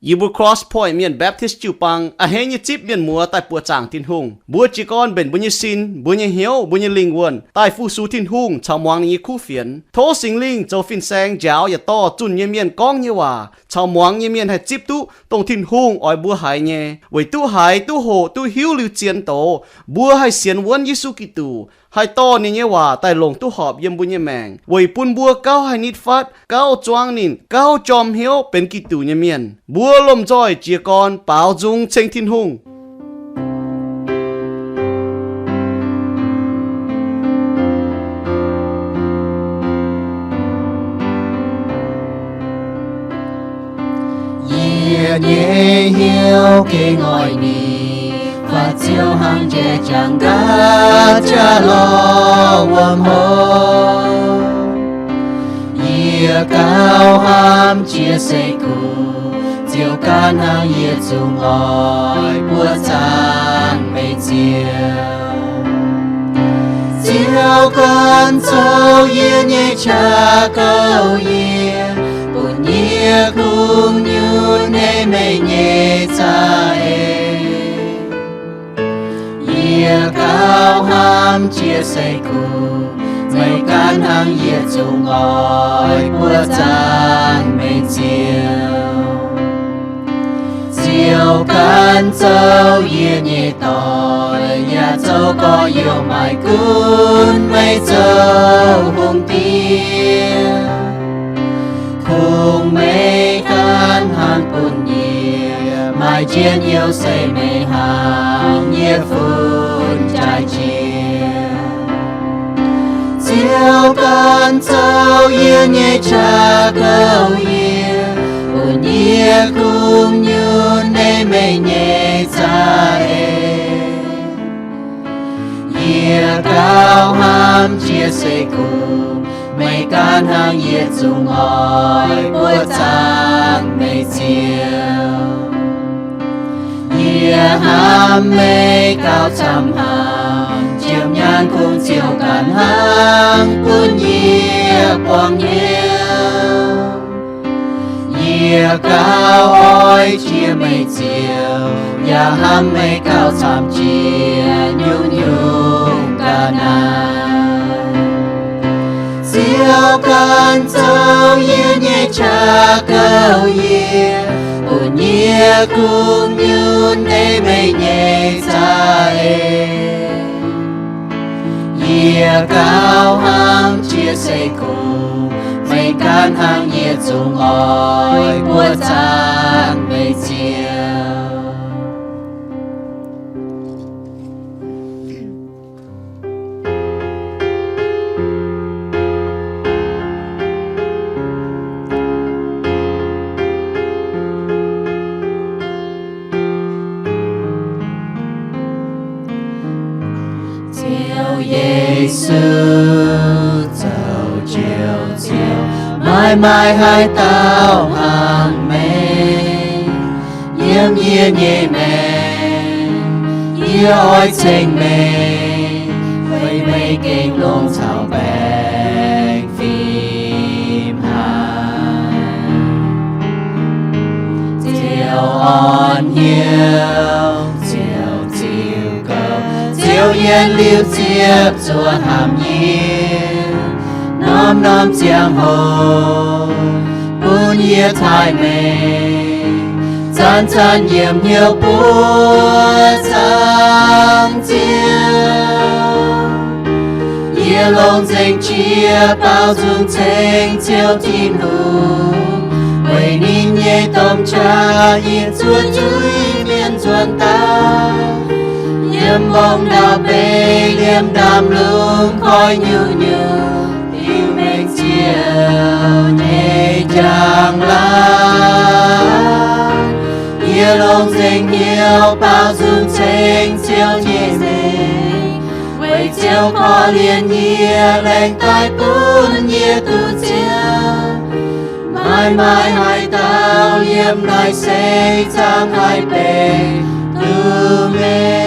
Yie mbuo Cross Point Mienh Baptist jiu-baang a'hneiv nyei zipv mienh muoz daaih buoqc zaangc Tin-Hungh. Mbuo jiez gorn mbenc mbuo nyei sin, mbuo nyei hnyouv, mbuo nyei lingh wuonh daaih fu-sux Tin-Hungh caux muangx ninh nyei kuv fienx. Tov Singx Lingh zoux fin-saeng njaaux yaac dorh zunh nyei mienh gorngv nyei waac caux muangx nyei mienh haih zipv duqv dongh Tin-Hungh oix mbuo haiz nyei, weic duqv haiz, duqv hoqc, duqv hiuv liuz zien doz, mbuo haih sienx wuonv Yesu Giduc, haih dorh ninh nyei waac daaih longc duqv horpc yiem mbuo nyei maengc, weic bun mbuo gauh haih nitv fatv, gauh zuangv ninh, gauh jorm hnyouv benx Giduc nyei mienh. Mbuo lomh nzoih jiez gorn baaux nzung ceng Tin-Hungh. Yie nyei hnyouv gengh oix ninh, faah Ziouv hnangv njiec jangx nqa'jaav lorh wuom hlo. Yie gauh hnamv jiex seix gunv, Ziouv ganh hnangv yie zungv oix buoqc zaangc meih Ziouv. Ziouv ganh zoux yie nyei qaqv gouv yie, bun yie kungx nyunc ei meih nyei za'eix. Yie gauh hnamv jiex seix gunv, meih ganh hnangv yie zungv oix buoqc zaangc meih Ziouv. Ziouv ganh zoux yie nyei doic, yaac zoux gorx-youz maaic gunv meih zoux hungh diex. Kungx meih ganh hnangv bun yie maaih njien-youh se meih hnangv yie fun jaaix jiex. Ziouv ganh zoux yie nyei qaqv gouv yie, bun yie kungx nyunc ei meih nyei za'eix. Yie gauh hnamv jiex seix gunv, meih ganh hnangv yie zungv oix buoqc zaangc meih Ziouv. Yie hnamv meih gauh camv haic, jiem nyaanh kungx Ziouv ganh hnangv bun yie buangh hnyouv. Yie gauh oix jiex meih Ziouv, yaac hnamv meih gauh camv jiex nyungc-nyungc ga'naaiv. Ziouv ganh zoux yie nyei qaqv gouv yie, bun yie kungx nyunc ei meih nyei za'eix. Yie gauh hnamv jiex seix gunv, meih ganh hnangv yie zungv oix buoqc zaangc meih Ziouv. Ziouv Yesu, zoux Njoux Ziouv, maaih maaih haaix dauh hnangv meih yiem yie nyei maengc. Yie oix ceng meih, weic meih gengh longc caux baengh fim haic. Ziouv orn hnyouv, Ziouv ziux gouv, Ziouv yietc liuz ziepc zuoqv hnamv yie. Norm-norm ziangh hoc bun yie taaih meih, zanc-zanc yiem hnyouv buoqc zaangc Ziouv. Yie longc nzengc qiex baaux nzung ceng Ziouv Tin-Hungh, weic ninh nyei domh qaqv yie zuov juiv mienh nzuonx daaih. Yiem mbong ndau-beih, liemh ndaamv-lungh, koi nyungc-nyungc, biux mengh Ziouv nyei njang-laangc. Yie longc nzengc hnyouv baaux nzung ceng Ziouv nyei mengh, weic Ziouv korv-lienh yie, laengz daaih bun yie duqv Ziouv. Maaih maaih haaix dauh yiem naaiv seix zaangc haih benx duqv meih?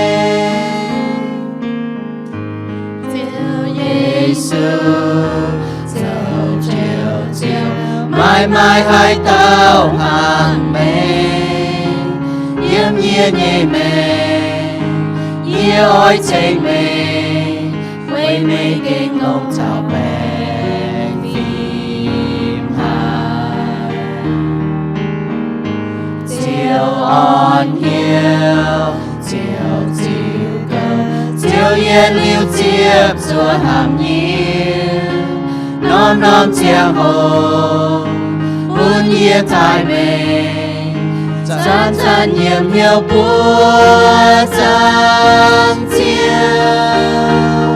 Ziouv Yesu, zoux Njoux Ziouv, maaih maaih haaix dauh hnangv meih? nyei maengc. Yie oix ceng meih, weic meih gengh longc caux baengh fim haic. Ziouv orn hnyouv, Ziouv ziux gouv, Ziouv yietc liuz ziepc zuoqv hnamv yie, norm-norm ziangh hoc bun yie taaih meih, zanc-zanc nyiemc hnyouv buov zaangc Ziouv.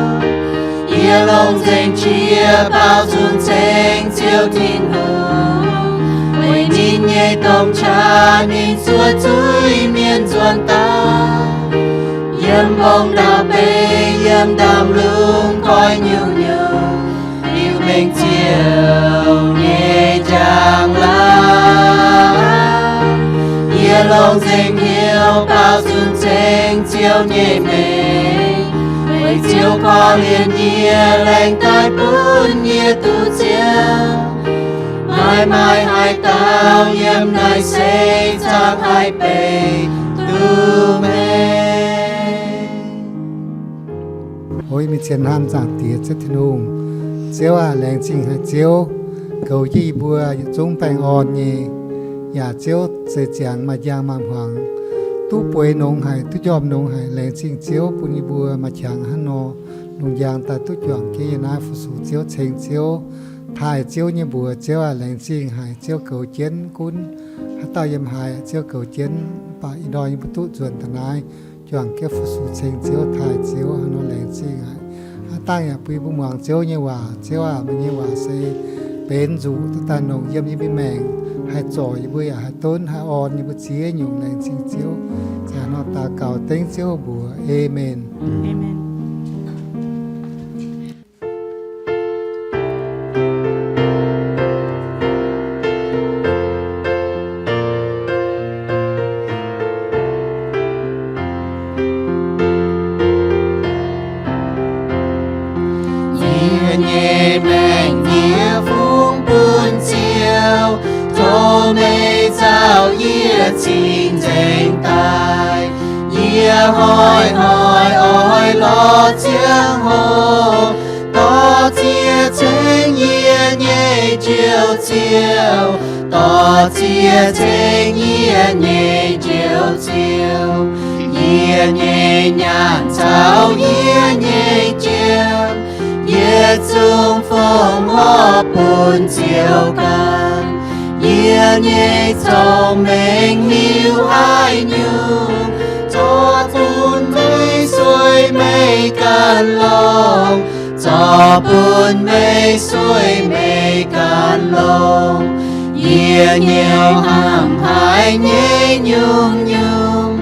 Yie longc nzengc qiex baaux nzung ceng Ziouv Tin-Hungh, weic ninh nyei domh qaqv ninh zuov zuiz mienh nzuonx daaih. Yiem mbong ndau-beih, yiem ndaamv-lungh koi nyungc-nyungc, liuz mengh Ziouv nyei njang-laangc. Yie longc nzengc hnyouv baaux nzung ceng Ziouv nyei mengh, weic Ziouv korv-lienh yie, laengz daaih bun yie duqv Ziouv. Maaih maaih haaix dauh yiem naaiv seix zaangc haih beic duqv meih? O mienh zienh hnamv Zaangc Diex Ziouv Tin-Hungh, Ziouv aac, laengz zingh haic Ziouv goux jienv yie mbuo yietc zungv baengh orn nyei, yaac Ziouv zeix ziangx maaih njang maaih hmuangx, duqv bueix nongx haic, duqv njormh nongx haic. Laengz zingh Ziouv bun yie mbuo maaih qangx hnangv nor, lungh njang daaih duqv juangc jienv yiem naaiv fu-sux Ziouv, ceng Ziouv, taaih Ziouv nyei mbuox. Ziouv aac, laengz zingh haic Ziouv goux jienv gunv haaix dauh yiem haaix, Ziouv goux jienv, mv baac ih hnoi yie mbuo duqv nzuonx daaih naaiv juangc jienv fu-sux ceng Ziouv, taaih Ziouv hnangv nor, laengz zingh haic. Haaix dangh yaac bun yie mbuo muangx Ziouv nyei waac. Ziouv aac, meih nyei waac se benx nzuqc duqv daaih longc yiem yie mbuo maengc, haih zorc yie mbuo yaac haih donv haih orn yie mbuo ziex nyungc. Laengz zingh Ziouv. Ziouv hnangv nor daux gaux dengv Ziouv mbuox. Aamen. Yie nyei maengc yie fungx bun Ziouv, tov meih nzauh yie cing-nzengc daaih. Yie hnoi-hnoi oix lorz ziangh hoc dorh ziex ceng yie nyei Njoux Ziouv, dorh ziex ceng yie nyei Njoux Ziouv. Yie nyei nyaanh caux yie nyei jiem, yietc zungv fongc horc bun Ziouv gan. Yie nyei cong-mengh hiuv haaix nyungc, zorqv bun meih sueih meih ganh longx, zorqv bun meih sueih meih ganh longx. Yie nyei hnamv haic nyei nyungc-nyungc,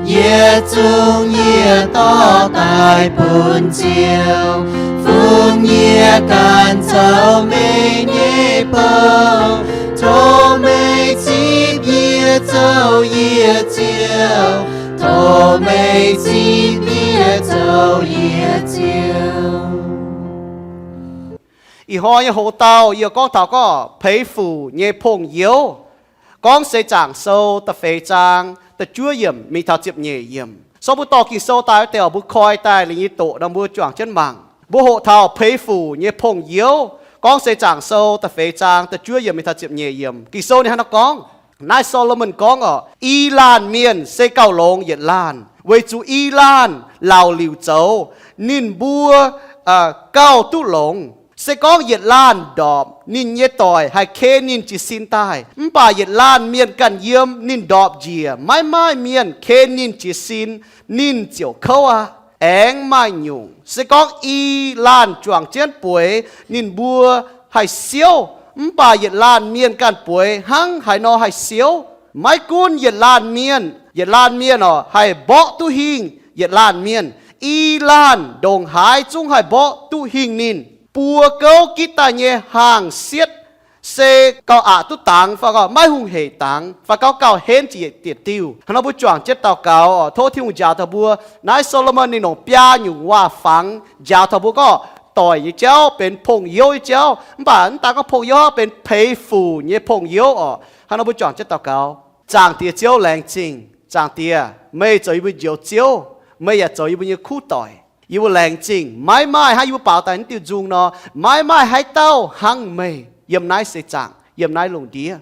yietc zungv yie dorh daaih bun Ziouv, fungx yie ganh zoux meih nyei bou. Tov meih zipv yie zoux yie Ziouv, tov meih zipv yie zoux yie Ziouv. Ih hnoi nyei hoz dauh yie gorngv taux gorngv peix fuc nyei pongx youz. Gorngv Seix Zaangc Sou da'feix zaang da'juov yiemc mingh taux ziepc nyeic yiemc. So mbuo dorh Ging-Sou daaih wuov deix oc, mbuo koi daaih liuz nyei doqc nor mbuo juangc jienv mangc. Mbuo hoqc taux peix fuc nyei pongx youz. Gorngv Seix Zaangc Sou da'feix zaang da'juov yiemc mingh taux ziepc nyeic yiemc. Ging-Sou ninh hnangv naaiv gorngv, naaiv Saa^lo^morn gorngv oc, I laanh mienh se gauh longx yietc laanh, weic zuqc i laanh laauc liuc zoux, ninh mbuo gauh duqv longx. Se gorngv yietc laanh ndorpc, ninh nyei doic haih ken ninh jiez sin daaih. Mv baac yietc laanh mienh ganh yiem, ninh ndorpc njiec, maiv maaih mienh ken ninh jiez sin, ninh ziouc kouv aqv. Aengx maaih nyungc, se gorngv i laanh juangc jienv bueix, ninh mbuo haih siouv. Mv baac yietc laanh mienh ganh bueix hnangv haaix nor haih siouv? Maiv gunv yietc laanh mienh, yietc laanh mienh oc, haih mborqv duqv hingh yietc laanh mienh. I laanh ndongc haaix zungv haih mborqv duqv hingh ninh. Buo gouv gitv daaih nyei haangh sietv se gauh aqc duqv dangx fai gauh maiv hungh heic dangx fai gauh gauh henv ziec diec diuh. Hnangv nor mbuo juangc jienv daux gaux oc, tov Tin-Hungh njaaux taux mbuo. Naaiv Saa^lo^morn ninh longc biaa nyungc waac-fangx njaaux taux mbuo gorngv doic nyei jauv benx pongx youz nyei jauv. Mv baac mv daaih gorngv pongx youz, benx peix fuc nyei pongx youz oc. Hnangv nor mbuo juangc jienv daux gaux. Zaangc Diex Ziouv, laengz zingh Zaangc Diex. Meih zoux yie mbuo Njoux Ziouv. Meih yaac zoux yie mbuo nyei kuv doic. Yie mbuo laengz zingh. Maiv maaih hnangv yie mbuo baaux daaih naaiv diuh nzung nor, maiv maaih haaix dauh hnangv meih yiem naaiv seix zaangc, yiem naaiv lungh ndiev.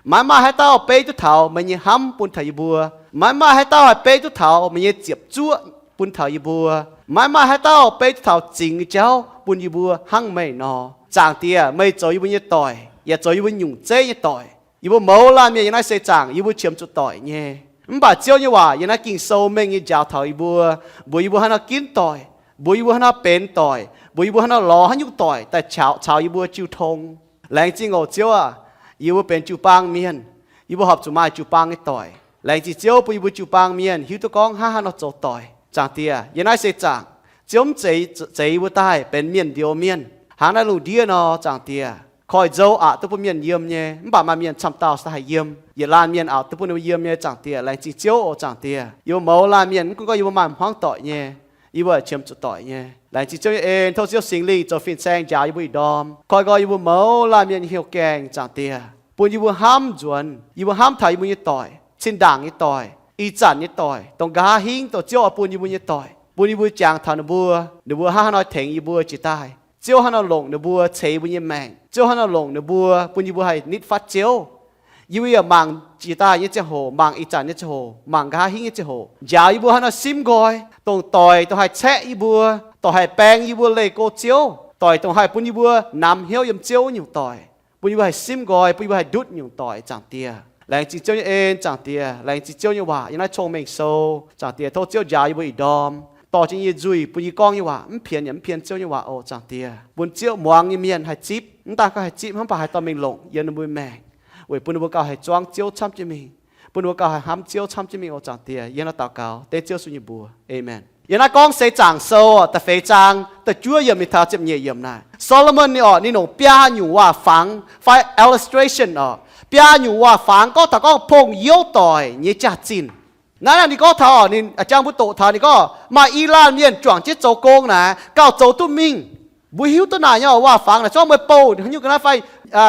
Maiv maaih haaix dauh beiv duqv taux meih nyei hnamv bun taux yie mbuo. Maiv maaih haaix dauh haih beiv duqv taux meih nyei ziepc zuoqv bun taux yie mbuo. Maiv maaih haaix dauh beiv duqv taux zingx nyei jauv bun yie mbuo hnangv meih nor. Zaangc Diex, meih zoux yie mbuo nyei doic, yaac zoux yie mbuo nyungc zeiv nyei doic. Yie mbuo mouz laanh mienh yiem naaiv seix zaangc yie mbuo qiemx zuqc doic nyei. Mv baac Ziouv nyei waac yiem naaiv Ging-Sou mengh nyei njaaux taux yie mbuo, mbuox yie mbuo hnangv haaix nor ginv doic, mbuox yie mbuo hnangv haaix nor benx doic, mbuox yie mbuo hnangv haaix nor lorz haaix nyungc doic daaih caux yie mbuo jiu tong. Laengz zingh oc Ziouv aah! Yie mbuo benx jiu-baang mienh. Yie mbuo horpc zuqc maaih jiu-baang nyei doic. Laengz zingh Ziouv bun yie mbuo jiu-baang mienh hiuv duqv gorngv hnangv haaix nor zoux doic. Zaangc Diex, yiem naaiv seix zaangc Ziouv mv zeiz zeix yie mbuo daaih benx mienh njoux mienh hnangv naaiv lungh ndiev nor. Zaangc Diex, koiv-nzou aqc duqv bun mienh yiem nyei, mv baac maaih mienh camv dauh se haih yiem. Yietc laanh mienh aqc duqv bun yie mbuo yiem nyei. Zaangc Diex, laengz zingh Ziouv oc. Zaangc Diex, yie mbuo mouz laanh mienh mv gunv gorngv yie mbuo maaih hmuangv doic nyei, yie mbuo qiemx zuqc doic nyei. Laengz zingh Ziouv nyei en, tov Ziouv Singx Lingh zoux fin-saeng njaaux yie mbuo ih ndorm, koi nqoi yie mbuo mouz laanh mienh nyei hnyouv gaengh. Zaangc Diex, bun yie mbuo hnamv nzuonx, yie mbuo hnamv taux yie mbuo nyei doic, zinh ndaangc nyei doic, ih zanc nyei doic, dongh nqa'haav hingv dongh Ziouv oix bun yie mbuo nyei doic, bun yie mbuo jangx taux ninh mbuo, ninh mbuo hnangv haaix nor tengx yie mbuo jiex daaih, Ziouv hnangv haaix nor longc ninh mbuo ceix yie mbuo nyei maengc, Ziouv hnangv haaix nor longc ninh mbuo bun yie mbuo haih nitv fatv Ziouv. Yie mbuo yaac mangc jiex daaih nyei ziangh hoc, mangc ih zanc nyei ziangh hoc, mangc nqa'haav hingv nyei ziangh hoc, njaaux yie mbuo hnangv haaix nor simv nqoi, dongh doic dongh haih caeqv yie mbuo, doic haih baeng yie mbuo leih go Ziouv, doic dongh haih bun yie mbuo namx hnyouv yiem Ziouv wuov nyungc doic, bun yie mbuo haih simv nqoi, bun yie mbuo haih ndutv nyungc doic. Zaangc Diex, laengz zingh Ziouv nyei en. Zaangc Diex, laengz zingh Ziouv nyei waac yiem naaiv cong-mengh sou. Zaangc Diex, tov Ziouv njaaux yie mbuo ih ndorm, dorh jienv yie nyei nzuih bun yie gorngv nyei waac mv pienx yaac mv pienx Ziouv nyei waac oc. Zaangc Diex, bun Ziouv muangx nyei mienh haih zipv, mv daan gorngv haih zipv hnangv, mv baac haih dorh mingh longc yiem ninh mbuo maengc, weic bun ninh mbuo gauh haih zuangv Ziouv camv jienv mingh, bun ninh mbuo gauh haih hnamv Ziouv camv jienv mingh oc. Zaangc Diex, yie hnangv naaiv daux gaux dengv Ziouv Yesu nyei mbuox, aamen. Yiem naaiv Gorngv Seix Zaangc Sou da'feix zaang da'juov yiemc mingh taux ziepc nyeic yiemc naaic, Solomon ninh orqc, ninh longc biaa nyungc waac-fangx fai illustration orqc, biaa nyungc waac-fangx gorngv taux gorngv pong-youv doic nyei jaax-zinh. Naaiv ninh gorngv taux, ninh jangx mbuo doqc taux ninh gorngv maaih i laanh mienh juangc jienv zoux gong naaic gauh zoux duqv mingh. Mbuo hiuv duqv naaic nyei waac-fangx naaic, zorqv meih bouh haaix nyungc ga'naaiv fai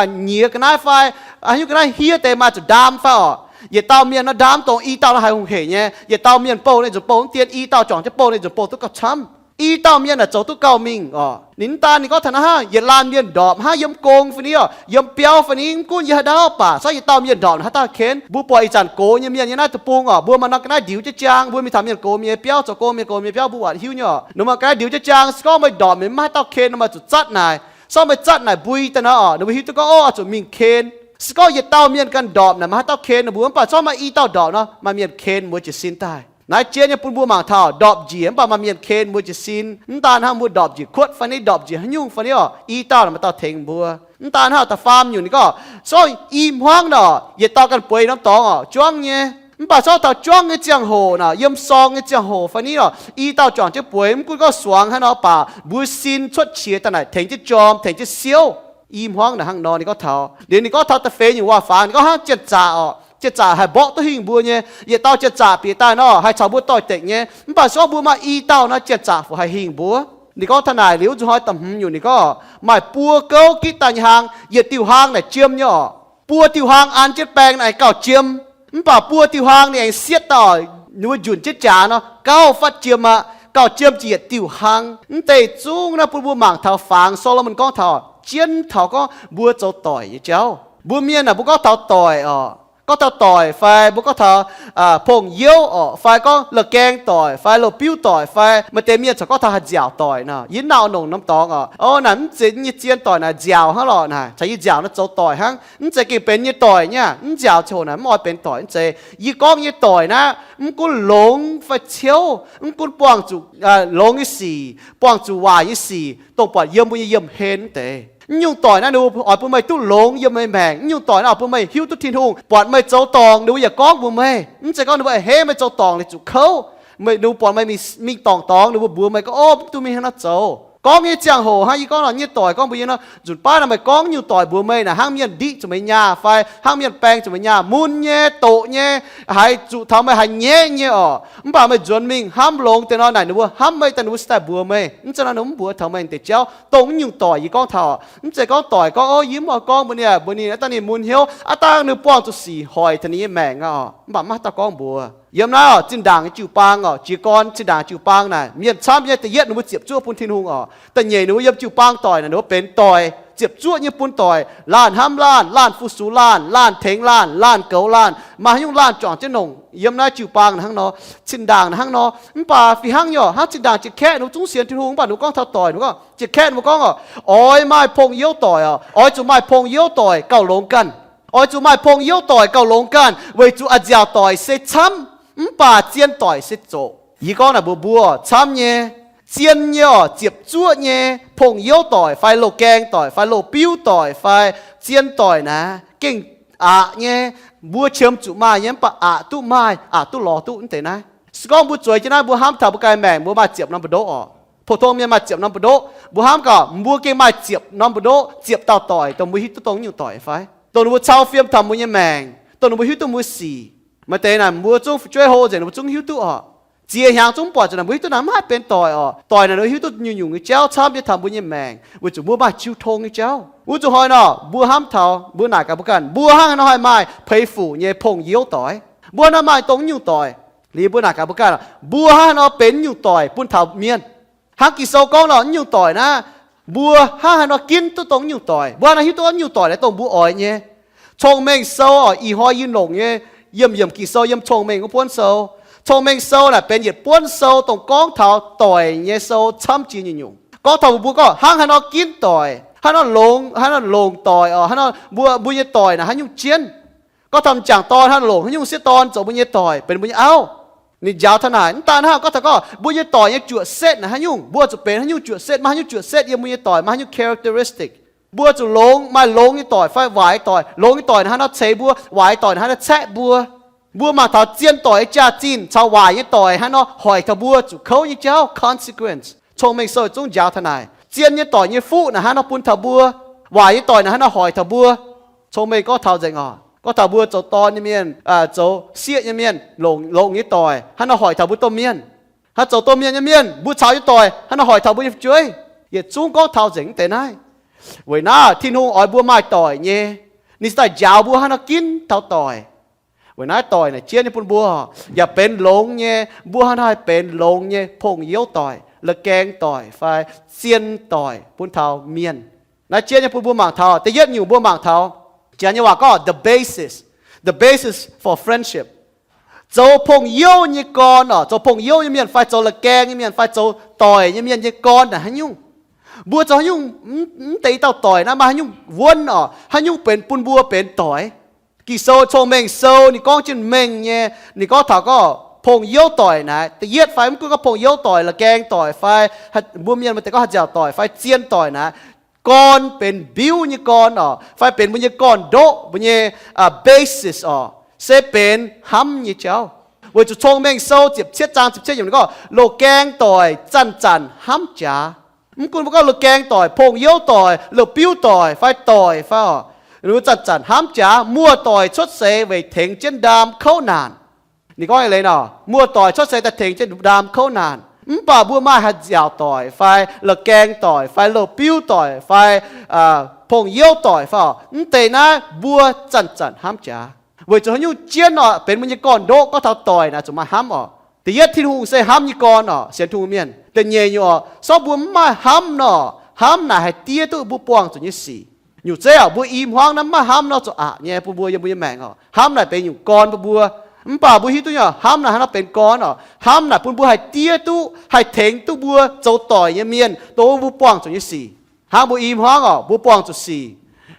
nyiex ga'naaiv fai haaix nyungc ga'naaiv, hiev deix maaih zuqc ndaam fai orqc. Yietc dauh mienh nor ndaam dongh i dauh nor haiz hungh heic nyei. Yietc dauh mienh bouh ninh nzunc bouh mv dien, i dauh juangc jienv bouh ninh nzunc bouh duqv gauh camv. I dauh mienh naaic zoux duqv gauh mingh orqc. Ninh mv daan ninh gorngv taux naaiv hnangv, yietc laanh mienh ndorpc hnangv yiem gong fai ni orqc, yiem biauv fai ni, mv gunv yiem haaix ndau baac, zorqv yietc dauh mienh ndorpc naaic haaix dauh kenv. Mbuo buatc ih zanc gox nyei mienh nyei naaiv deic-bung orqc, mbuo maaih norm ga'naaiv ndiux jienv jaang, mbuo mingh taux mienh gox mienh gox mienh biauv zoux gong, mienh gox mienh biauv mbuo buatc hiuv nyei orqc, ninh maaih ga'naaiv ndiux jienv jaang. Se gorngv meih ndorpc mienh maiv maaih haaix dauh ken nor, maaih zuqc zatv naaic. Se gorngv meih zatv naaic mbui daaih nor orqc, ninh mbuo hiuv duqv gorngv, ov, oix zuqc mingh ken. Se gorngv yietc dauh mienh ganh ndorpc naaic maaih haaix dauh ken ninh mbuo, mv baac se gorngv maaih i dauh ndorpc nor, maaih mienh ken mbuo jiez sin daaih. Naaiv jien nyei bun mbuo mangc taux ndorpc njiec mv baac maaih mienh ken mbuo jiez sin. Mv daan hnangv mbuo ndorpc njiec kuotv fai ni, ndorpc njiec haaix nyungc fai ni orqc, i dauh naaic maaih dauh tengx mbuo. Mv daan hnangv da'faam nyungc ninh gorngv, se gorngv i hmuangv naaic orqc, yietc dauh ganh bueix norm dorngx orqc, juangv nyei. Mv baac se gorngv taux juangv nyei ziangh hoc naaic, yiem sorng nyei ziangh hoc fai ni orqc, i dauh juangc jienv bueix, mv gunv gorngv suangx haaix nor baac, mbuo sin cuotv qiex daaih naaic tengx jienv jorm, tengx jienv siouv. I hmuangv naaic hnangv nor ninh gorngv taux. Liuz ninh gorngv taux da'feix nyungc waac-fangx, ninh gorngv hnangv janx-zaqc orqc, janx-zaqc haih mborqv duqv hingh mbuo nyei. Yietc dauh janx-zaqc bieqc daaih nor haih caux mbuo doix-dekc nyei, mv baac se gorngv mbuo maaih i dauh nor, janx-zaqc fu haih hingh mbuo. Ninh gorngv taux naaic liuz, zuqc hnoi da'hmz nyungc ninh gorngv, maaih buo gouv gitv daaih nyei hlang, yietc diuh hlang naaic jiem nyei orqc. Buo diuh hlang an jienv baeng naaic gauh jiem. Mv baac buo diuh hlang ninh aengx sietv daaih, ninh mbuo njunc jienv jaax nor gauh fatv jiem aqv, gauh jiem ziec diuh hlang. Mv deix zungv naaiv bun mbuo mangc taux fangx Solomon gorngv taux, jienv taux gorngv mbuo zoux doic nyei jauv. Mbuo mienh naaic mbuo gorngv taux doic orqc, gorngv taux doic fai mbuo gorngv taux pong-youv orqc, fai gorngv la'gaeng doic fai loz-biuv doic fai maaih deix mienh corc gorngv taux haih nziaauc doic nor, yie nauc nongc norm dorngx orqc, o, naaic mv zeiz nyei zien doic naaic, nziaauc hnangv lorqc naaic, caux yie nziaauc naaiv zoux doic hnangv. Mv zeiz gengh benx nyei doic nyei aqv. Mv nziaauc ziangh hoc naaic mv oix benx doic. Mv zeiz, yie gorngv nyei doic naaiv mv gunv longx fai ciouv, mv gunv buangh zuqc longx nyei sic, buangh zuqc waaic nyei sic, dongh buatc yiem mbuo nyei yiem hlen mv deix. Mv nyungc doic naaiv ninh mbuo oix bun meih duqv longx yiem meih maengc. Mv nyungc doic naaiv oix bun meih hiuv duqv Tin-Hungh, buatc meih zoux dorngc ninh mbuo yaac gorngv mbuox meih. Mv zeiz gorngv ninh mbuo a'hneiv meih zoux dorngc liuz zuqc kouv. Ninh mbuo buatc meih mingh dorngc dorngx ninh mbuo mbuox meih gorngv, o, mv duqv mingh hnangv naaiv zoux. Gorngv nyei ziangh hoc hnangv yie gorngv nor nyei doic gorngv mbuox yie nor, nzunc baav naaic meih gorngv nyungc doic mbuox meih naaic hnangv mienh ndiqv zuqc meih nyaah fai hnangv mienh baeng zuqc meih nyaah, mun nyei, doqc nyei, haiz zuqc taux meih haiz nyaiv nyei orqc. Mv baac meih nzuonx mingh hnamv longx deix nor naaic ninh mbuo hnamv meih daaih ninh mbuo se daaih mbuox meih. Mv zeiz nor ninh mbuo mv mbuox taux meih deix jauv dongh mv nyungc doic yie gorngv taux. Mv zeiz gorngv doic gorngv, o, yie mv oix gorngv mbuox ninh, mbuox ninh aqv dangh ninh mun hnyouv, aqv dangh ninh buangh zuqc sic hoic taux ninh nyei maengc aqv orqc. Mv baac maiv haaix dauh gorngv mbuox. Yiem naaiv oc, zinh ndaangc nyei jiu-baang oc, jiez gorn zinh ndaangc jiu-baang naaic, mienh camv nyei. Da'yietv ninh mbuo ziepc zuoqv bun Tin-Hungh oc. Da'nyeic ninh mbuo yiem jiu-baang doic naaic, ninh mbuo benx doic, ziepc zuoqv nyei bun doic, laanh hnamv laanh, laanh fu-sux laanh, laanh tengx laanh, laanh goux laanh, maaih haaix nyungc laanh juangc jienv nongc. Yiem naaiv jiu-baang naaic hnangv nor, zinh ndaangc naaic hnangv nor. Mv baac fih hnangv nyei oc, hnangv zinh ndaangc jiex kaeqv ninh mbuo zungv sienx Tin-Hungh, mv baac ninh mbuo gorngv taux doic, ninh mbuo gorngv, ziex kaeqv ninh mbuo gorngv oc, oix maaih pong-youv doic oc, oix zuqc maaih pong-youv doic gauh longx ganh. Oix zuqc maaih pong-youv doic gauh longx ganh, weic zuqc a'nziaauc doic se camv, mv baac zien doic se zoqc. Yie gorngv naaic mbuox mbuo, camv nyei, zien nyei oc, ziepc zuoqv nyei pong-youv doic fai loz-gaeng doic fai loz-biuv doic fai zien doic naaic gengh aqc nyei. Mbuo qiemx zuqc maaih nyei, mv baac aqc duqv maaih, aqc duqv lorz duqv mv deix naaiv. Se gorngv mbuo zueiz jienv naaiv, mbuo hnamv taux mbuo ganh maengc mbuo maaih ziepc norm buoz-ndoqv oc. Pou-tong mienh maaih ziepc norm buoz-ndoqv, mbuo hnamv gaax mbuo gengh maaih ziepc norm buoz-ndoqv, ziepc dauh doic, dongh mbuo hiuv duqv dongh nyungc doic fai, dongh ninh mbuo cau fiem taux mbuo nyei maengc, dongh ninh mbuo hiuv duqv mbuo sic. Maaih deix naaic mbuo zungv fu'jueiv hlo nzengc, ninh mbuo zungv hiuv duqv oc. Ziex hnyangx zungv buatc zuqc naaic mbuo hiuv duqv naaic mv haih benx doic oc. Doic naaic ninh hiuv duqv nyungc-nyungc nyei jauv camv nyei taux mbuo nyei maengc, weic zuqc mbuo maaih jiu tong nyei jauv. Wuov zuqc hnoi nor mbuo hnamv taux, mbuo naaic gaax mbuo ganh, mbuo hnangv haaix nor haih maaih peix fuc nyei pong-youv doic? Mbuo hnangv haaix nor maaih dongh nyungc doic? Liuz mbuo naaic gaax mbuo ganh, mbuo hnangv haaix nor benx nyungc doic bun taux mienh? Hnangv Ging-Sou gorngv nor, nyungc doic naaiv, mbuo hnangv haaix nor ginv duqv dongh nyungc doic? Mbuo hnangv haaix nor hiuv duqv nyungc doic naaiv dongh mbuo oix nyei? Cong-Mengh Sou oc, ih hnoi yie longc nyei, yiemh yiemh Ging-Sou yiem Cong-Mengh wuov buonv sou. Cong-Mengh Sou naaic benx yietc buonv sou dongh gorngv taux doic nyei sou camv jiex nyungc-nyungc. Gorngv taux mbuo, mbuo gorngv hnangv haaix nor ginv doic, hnangv haaix nor longx, hnangv haaix nor longc doic oc, hnangv haaix nor mbuo, mbuo nyei doic naaic haaix nyungc jienv. Gorngv taux m'jangc dorn hnangv haaix nor longc haaix nyungc sieqv dorn zoux mbuo nyei doic, benx mbuo nyei auv. Ninh njaaux taux naaic, mv daan hnangv, gorngv taux gorngv mbuo nyei doic nyei juoqc setv naaic haaix nyungc, mbuo zuqc benx haaix nyungc juoqc setv, maaih haaix nyungc juoqc setv yiem mbuo nyei doic, maaih haaix nyungc characteristic. Mbuo zuqc longx, maaih longx nyei doic fai waaic nyei doic. Longx nyei doic naaic haaix nor ceix mbuo, waaic nyei doic naaic haaix nor caeqv mbuo. Mbuo mangc taux zien doic nyei jaax-zinh caux waaic nyei doic haaix nor hoic taux mbuo zuqc kouv nyei jauv, consequence. Cong-Mengh Sou zungv njaaux taux naaic, zien nyei doic nyei fuqv naaic haaix nor bun taux mbuo, waaic nyei doic naaic haaix nor hoic taux mbuo. Cong-Mengh gorngv taux nzengc oc, gorngv taux mbuo zoux dorn nyei mienh, zoux sieqv nyei mienh, longc, longc nyei doic haaix nor hoic taux mbuo domh mienh. Hnangv zoux domh mienh nyei mienh, mbuo caux nyei doic haaix nor hoic taux mbuo nyei fu'jueiv. Yietc zungv gorngv taux nzengc mv deix naaiv. Weic naaiv Tin-Hungh oix mbuo maaih doic nyei. Ninh se daaih njaaux mbuo hnangv haaix nor ginv taux doic. Weic naaiv doic naaic jienv nyei bun mbuo, yaac benx longx nyei, mbuo hnangv haaix nor haih benx longx nyei pong-youv doic, la'gaeng doic fai zien doic bun taux mienh. Naaiv jienv nyei bun mbuo mangc taux, da'yietv nyungc mbuo mangc taux, Janx nyei waac gorngv the basis, the basis for friendship. Zoux pong-youv nyei gorn oc, zoux pong-youv nyei mienh fai zoux la'gaeng nyei mienh fai zoux doic nyei mienh nyei gorn naaic haaix nyungc? Mbuo zoux haaix nyungc, mv deix dauh doic naaiv maaih haaix nyungc wuonv oc, haaix nyungc benx bun mbuo benx doic? Ging-Sou Cong-Mengh Sou ninh gorngv jienv mengh nyei, ninh gorngv taux gorngv pong-youv doic naaic, da'yietv fai mv gunv gorngv pong-youv doic, la'gaeng doic fai mbuo mienh maaih deix gorngv haaix nziaauc doic fai zien doic naaic, gorn benx mbiuv nyei gorn oc, fai benx mbuo nyei gorn-ndoqv, mbuo nyei basis oc, se benx hnamv nyei jauv. Weic zuqc Cong-Mengh Sou ziepc cietv zaang ziepc cietv yiemc ninh gorngv, loz-gaeng doic zanc-zanc hnamv jaax. Mv gunv mbuo gorngv loz-gaeng doic, pong-youv doic, loz-biuv doic fai doic fai oc, ninh mbuo zanc-zanc hnamv jaax. Muoz-doic cuotv seix weic tengx jienv ndaam kouv naanc. Ninh gorngv eix leiz nor, muoz-doic cuotv seix daaih tengx jienv ndaam kouv naanc. Mv baac mbuo maaih haaix nziaauc doic fai loz-gaeng doic fai loz-biuv doic fai pong-youv doic fai oc, mv deix naaiv mbuo zanc-zanc hnamv jaax. Weic zuqc haaix nyungc jienv oc, benx mbuo nyei gorn-ndoqv gorngv taux doic naaic zuqc maaih hnamv oc. Da'yietv Tin-Hungh se hnamv nyei gorn oc, sienx Tin-Hungh mienh. Da'nyeic nyungc oc, se gorngv mbuo mv maaih hnamv nor, hnamv naaic haih diev duqv mbuo buangh zuqc nyei sic. Nyungc zeiv oc, mbuo i hmuangv naaiv mv maaih hnamv nor zuqc aqc nyei bun mbuo yiem mbuo nyei maengc oc. Hnamv naaic benx nyungc gorn bun mbuo. Mv baac mbuo hiuv duqv nyei oc, hnamv naaic haaix nor benx gorn oc, hnamv naaic bun mbuo haih diev duqv, haih tengx duqv mbuo zoux doic nyei mienh dongh mbuo buangh zuqc nyei sic. Hnangv mbuo i hmuangv oc, mbuo buangh zuqc sic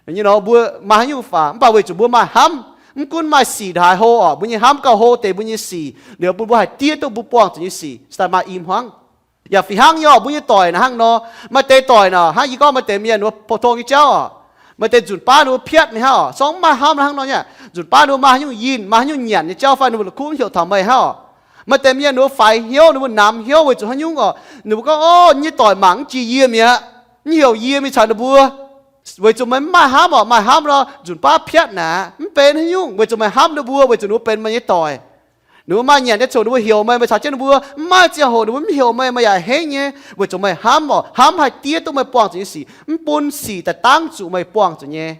nyei nor, mbuo maaih haaix nyungc faaux, mv baac weic zuqc mbuo maaih hnamv, mv gunv maaih sic ndongc haaix hlo oc, mbuo nyei hnamv gauh hlo deix mbuo nyei sic, liuz bun mbuo haih diev duqv mbuo buangh zuqc nyei sic, se daaih maaih i hmuangv. Yaac fih hnangv nyei oc, mbuo nyei doic naaic hnangv nor. Maaih deix doic naaic hnangv yie gorngv maaih deix mienh ninh mbuo pou-tong nyei jauv oc, maaih deix nzunc baav ninh mbuo piatv ninh hnangv oc, se gorngv mv maaih hnamv hnangv nor nyei, nzunc baav ninh mbuo maaih haaix nyungc yinh, maaih haaix nyungc nyanc nyei jauv fai ninh mbuo la'kuqv mv heuc taux meih hnangv oc. Maaih deix mienh ninh mbuo faix hnyouv, ninh mbuo namx hnyouv weic zuqc haaix nyungc oc, ninh mbuo gorngv, Ov, nyei doic mangc mv jiex yie mi'aqv, mv heuc yie mingh caux ninh mbuo. Weic zuqc meih mv maaih hnamv oc, maaih hnamv nor nzunc baav piatv naaic mv benx haaix nyungc, weic zuqc meih hnamv ninh mbuo, weic zuqc ninh mbuo benx meih nyei doic. Ninh mbuo maaih nyanc nyei ziangh hoc ninh mbuo heuc meih, meih caux jienv ninh mbuo. Mv maaih ziangh hoc ninh mbuo mv heuc meih, meih yaac henv nyei, weic zuqc meih hnamv oc. Hnamv haih diev duqv meih buangh zuqc nyei sic, mv bun sic daaih dangv zuqc meih buangh zuqc nyei.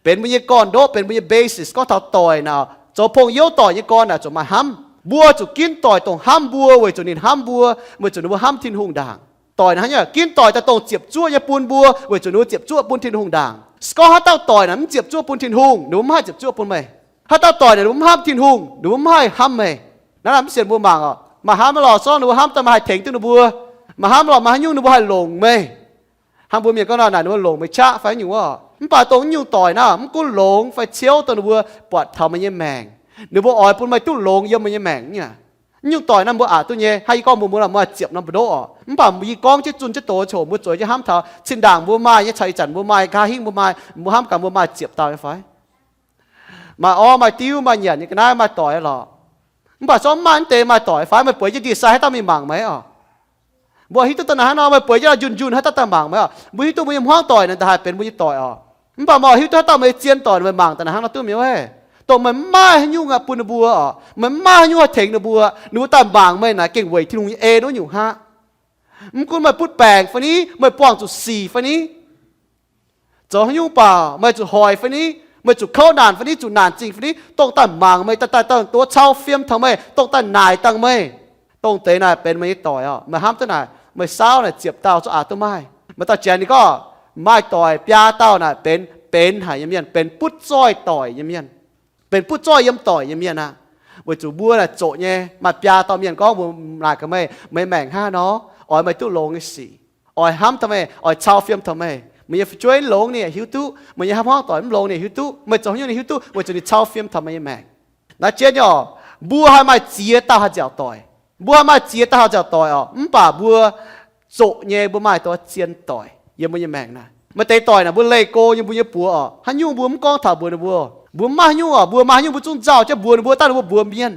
Benx mbuo nyei gorn-ndoqv, benx mbuo nyei basis. Gorngv taux doic naaic, zoux pong-youv doic nyei gorn naaic zuqc maaih hnamv. Mbuo zuqc ginv doic dongh hnamv mbuo weic zuqc ninh hnamv mbuo, weic zuqc ninh mbuo hnamv Tin-Hungh ndaangc. Doic naaic hnangv nyei, ginv doic daaih dongh ziepc zuoqv nyei bun mbuo weic zuqc ninh mbuo ziepc zuoqv bun Tin-Hungh ndaangc. Se gorngv haaix dauh doic naaic mv ziepc zuoqv bun Tin-Hungh, ninh mbuo mv haih ziepc zuoqv bun meih. Haaix dauh doic naaic ninh mbuo mv hnamv Tin-Hungh, ninh mbuo mv haih hnamv meih. Naaiv mv sienx mbuo mangc oc. Maaih hnamv lorh, se gorngv ninh mbuo hnamv daaih meih haih tengx duqv ninh mbuo. Maaih hnamv lorh, maaih haaix nyungc ninh mbuo haih longc meih. Hnangv mbuo mienh gorngv nor naaic, ninh mbuo longc meih qaqv fai nyungc oc. Mv baac dongh nyungc doic naaiv mv gunv longx fai ciouv dongh ninh mbuo buatc taux meih nyei maengc, ninh mbuo oix bun meih duqv longx yiem meih nyei maengc nyei. Nyungc doic naaiv mbuo aqc duqv nyei. Hnangv yie gorngv mbuox mbuo nor, mbuo ziepc norm mbu'ndongv oc. Mv baac yie gorngv jienv zunh jienv doz ziangh hoc mbuo zueiz jienv hnamv taux zinh ndaangc mbuo maaih nyei, caux ih zanc mbuo maaih, nqa'haav hingv mbuo maaih, mbuo hnamv gaax mbuo maaih ziepc dauh nyei fai? Maaih orv maaih diuv maaih nyanc nyei ga'naaiv maaih doic lorqc. Mv baac se gorngv mv maaih naaiv deix maaih doic fai? Meih bueix jienv ndie-sai haaix dauh mingh mangc meih oc? Mbuo hiuv duqv daaih naaic hnangv nor, meih bueix jienv njunh njunh haaix dauh daaih mangc meih oc? Mbuo hiuv duqv mbuo nyei hmuangv doic naaic daaih haih benx mbuo nyei doic oc. Mv baac meih hiuv duqv haaix dauh meih nyei zien doic meih mangc daaih naaic hnangv nor duqv mi'aqv. Dongh meih mv maaih haaix nyungc aqv bun ninh mbuo oc, meih mv maaih haaix nyungc haih tengx ninh mbuo, ninh mbuo daaih mangc meih naaic gengh weic Tin-Hungh nyei en wuov nyungc hnangv. Mv gunv meih butv baengc fai ni, meih buangh zuqc sic fai ni, zoux haaix nyungc baac meih zuqc hoic fai ni, meih zuqc kouv naanc fai ni, zuqc naanc zingh fai ni, dongh daaih mangc meih, daaih daaih dongh duqv cau fiem taux meih, dongh daaih naaic dangh meih, dongh deix naaic benx meih nyei doic oc. Meih hnamv duqv naaic, meih saauv naaic ziepc dauh zungv aqc duqv maaih. Maaih dauh janx ninh gorngv maaih doic biaa dauh naaic benx, benx haic nyei mienh, benx butv zoih doic nyei mienh, benx butv zoih yiem doic nyei mienh aqv. Weic zuqc mbuo naaic zoqc nyei. Maaih biaa dauh mienh gorngv mbuo naaic gaax meih, meih maengc hnangv haaix nor, oix meih duqv longx nyei sic, oix hnamv taux meih, oix cau fiem taux meih. Meih nyei fu'jueiv longx ninh yaac hiuv duqv, meih nyei hmuangv doic mv longx ninh yaac hiuv duqv, meih zoux haaix nyungc ninh hiuv duqv, weic zuqc ninh cau fiem taux meih nyei maengc. Naaiv jienv nyei oc, mbuo haih maaih ziex dauh haih nziaauc doic. Mbuo haih maaih ziex dauh haih nziaauc doic oc, mv baac mbuo zoqc nyei mbuo maaih dongh zien doic yiem mbuo nyei maengc naaic. Maaih deix doic naaic mbuo leih go nyei mbuo nyei buoz oc. Haaix nyungc mbuo mv gorngv taux mbuox ninh mbuo. Mbuo mv maaih haaix nyungc oc, mbuo maaih haaix nyungc mbuo zungv nzauh jienv mbuox ninh mbuo, daaih ninh mbuo mbuox mienh.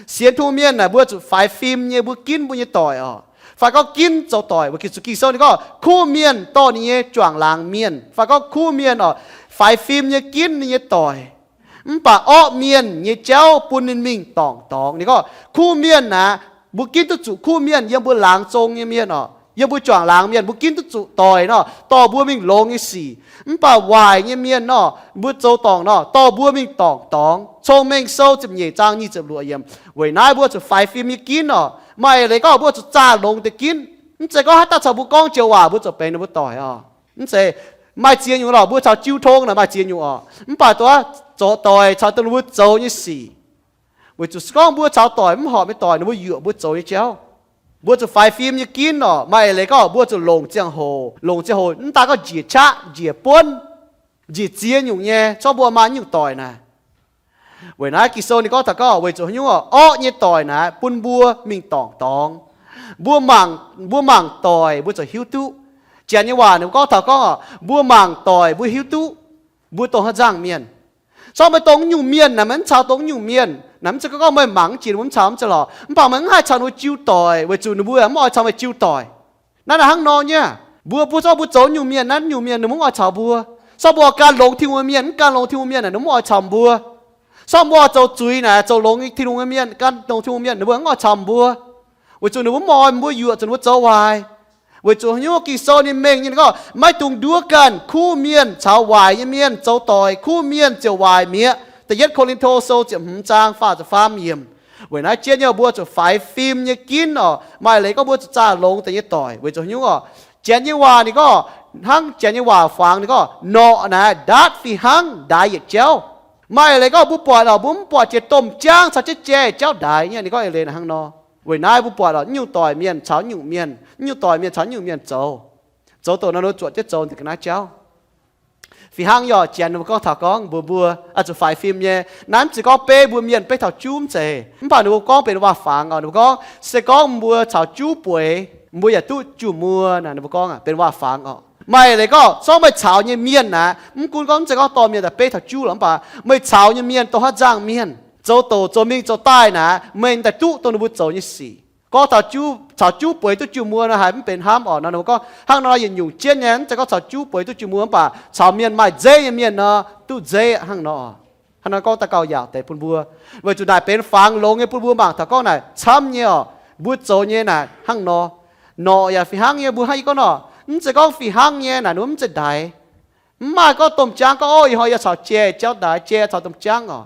Sienx Tin-Hungh mienh naaic mbuo zuqc faix fim nyei mbuo ginv mbuo nyei doic oc. Fai gorngv ginv zoux doic, weic zuqc Ging-Sou ninh gorngv kuv mienh dorh ninh nyei juangc laangz mienh. Fai gorngv kuv mienh oc, faix fim nyei ginv ninh nyei doic. Mv baac orqv mienh nyei jauv bun ninh mingh dorngc dorngx. Ninh gorngv kuv mienh naaic, mbuo ginv duqv zuqc kuv mienh yiem mbuo laangz zong nyei mienh oc, yiem mbuo juangc laangz mienh, mbuo ginv duqv zuqc doic nor dorh mbuo mingh longx nyei sic. Mv baac waaic nyei mienh nor, mbuo zoux dorngc nor dorh mbuo mingh dorngc dorngx. Cong-Mengh Sou ziepc nyeic zaang nyic ziepc luoqc yiemc. Weic naaiv mbuo zuqc faix fim nyei ginv oc. Maaih eix leiz gorngv mbuo zuqc zaah longx deix ginv. Mv zeiz gorngv haaix dauh caux mbuo gorngv joux waac mbuo zuqc benx ninh mbuo doic oc. Mv zeiz. Maaih ziex nyungc lorqc mbuo caux jiu tong naaic maaih ziex nyungc oc. Mv baac dongh zoux doic caux dongh ninh mbuo zoux nyei sic. Weic zuqc se gorngv mbuo caux doic mv horpc nyei doic, ninh mbuo yuoqc mbuo zoux nyei jauv. Mbuo zuqc faix fim nyei ginv oc. Maaih eix leiz gorngv mbuo zuqc longc ziangh hoc, longc ziangh hoc mv daaih gorngv njiec qaqv, njiec buonv, njiec ziex nyungc nyei, corc mbuo maaih nyungc doic naaic. Weic naaiv Ging-Sou ninh gorngv taux gorngv weic zuqc haaix nyungc oc, orqv nyei doic naaic bun mbuo mingh dorngc dorngx. Mbuo mangc, mbuo mangc doic mbuo ziouc hiuv duqv. Janx nyei waac ninh mbuo gorngv taux gorngv oc, mbuo mangc doic mbuo hiuv duqv mbuo dongh haaix nzangc mienh. Corc meih dongh nyungc mienh naaic, meih mv caux dongh nyungc mienh naaic, mv zeiz gorngv meih mangc mv jiex ninh mbuo mv caux, mv zeiz lorqc. Mv baac meih mv haih caux ninh mbuo jiu doic weic zuqc ninh mbuo mv oix caux meih jiu doic. Naaiv naaic hnangv nor nyei. Mbuo, mbuo zorqv mbuo zoux nyungc mienh, naaiv nyungc mienh ninh mbuo mv oix caux mbuo. Zorqv mbuo oix gan longx Tin-Hungh mienh, mv gan longx Tin-Hungh mienh naaic ninh mbuo mv oix caux mbuo. Zorqv mbuo oix zoux zuiz naaic, zoux longx Tin-Hungh mienh, gan longx Tin-Hungh mienh ninh mbuo mv oix caux mbuo. Weic zuqc ninh mbuo mv oix mbuo yuoqc zuqc ninh mbuo zoux waaic. Weic zuqc haaix nyungc Ging-Sou ninh mengh nyei ninh gorngv maiv dungx nduov ganh kuv mienh caux waaic nyei mienh zoux doic, kuv mienh ziouc waaic mi'aqv. Da'yietv Ko^lin^to Sou ziepc hmz zaang faah ziepc faam yiemc. Weic naaiv jienv nyei mbuo zuqc faix fim nyei ginv oc. Maaih leiz gorngv mbuo zuqc zaah longx deix nyei doic. Weic zuqc haaix nyungc oc? Janx nyei waac ninh gorngv, hnangv Janx nyei waac fangx ninh gorngv, norqc naaic ndaatv fih hnangv ndaix yietc jauv. Maaih leiz gorngv mbuo buatc oc, mbuo mv buatc jiex domh jaangv caux jienv jai jauv ndaix nyei. Ninh gorngv eix leiz naaic hnangv nor. Weic naaiv mbuo buatc oc, nyungc doic mienh caux nyungc mienh, nyungc doic mienh caux nyungc mienh zoux, zoux dongh naaiv ninh zuotc jienv zoux ga'naaiv jauv. Fih hnangv yie oc, Janx ninh mbuo gorngv taux gorngv mbuox mbuo, oix zuqc faix fim nyei. Naaiv mv zeiz gorngv beiv mbuo mienh beiv taux juv mv zeiz. Mv baac ninh mbuo gorngv benx waac-fangx oc. Ninh mbuo gorngv, se gorngv mbuo caux juv bueix, mbuo yaac duqv juh-muoz naaic. Ninh mbuo gorngv benx waac-fangx oc. Maaih leiz gorngv, se gorngv meih caux nyei mienh naaic, mv gunv gorngv mv zeiz gorngv dorh mienh daaih beiv taux juv lorqc, mv baac meih caux nyei mienh dongh haaix nzangc mienh, zoux doqc zoux mingh zoux daaih naaic, meih daaih duqv dongh ninh mbuo zoux nyei sic. Gorngv caux juv bueix duqv juh-muoz nor, haiz mv benx hnamv oc. Nor ninh mbuo gorngv hnangv nor yietc nyungc jienv nyei. Mv zeiz gorngv caux juv bueix duqv juh-muoz, mv baac caux mienh maaih nzeiv nyei mienh nor, duqv nzeiv hnangv nor. Hnangv nor gorngv daaih gauh yaauc deix bun mbuo, weic zuqc naaic benx fangx longx nyei bun mbuo mangc taux gorngv naaic camv nyei oc. Mbuo zoux nyei naaic hnangv nor. Norqc yaac fih hnangv nyei. Mbuo hnangv yie gorngv nor, mv zeiz gorngv fih hnangv nyei naaic ninh mbuo mv zeiz ndaix. Mv maaih gorngv domh jaangv gorngv, ov, ih hnoi yie caux jai jauv ndaix, jai caux domh jaangv oc.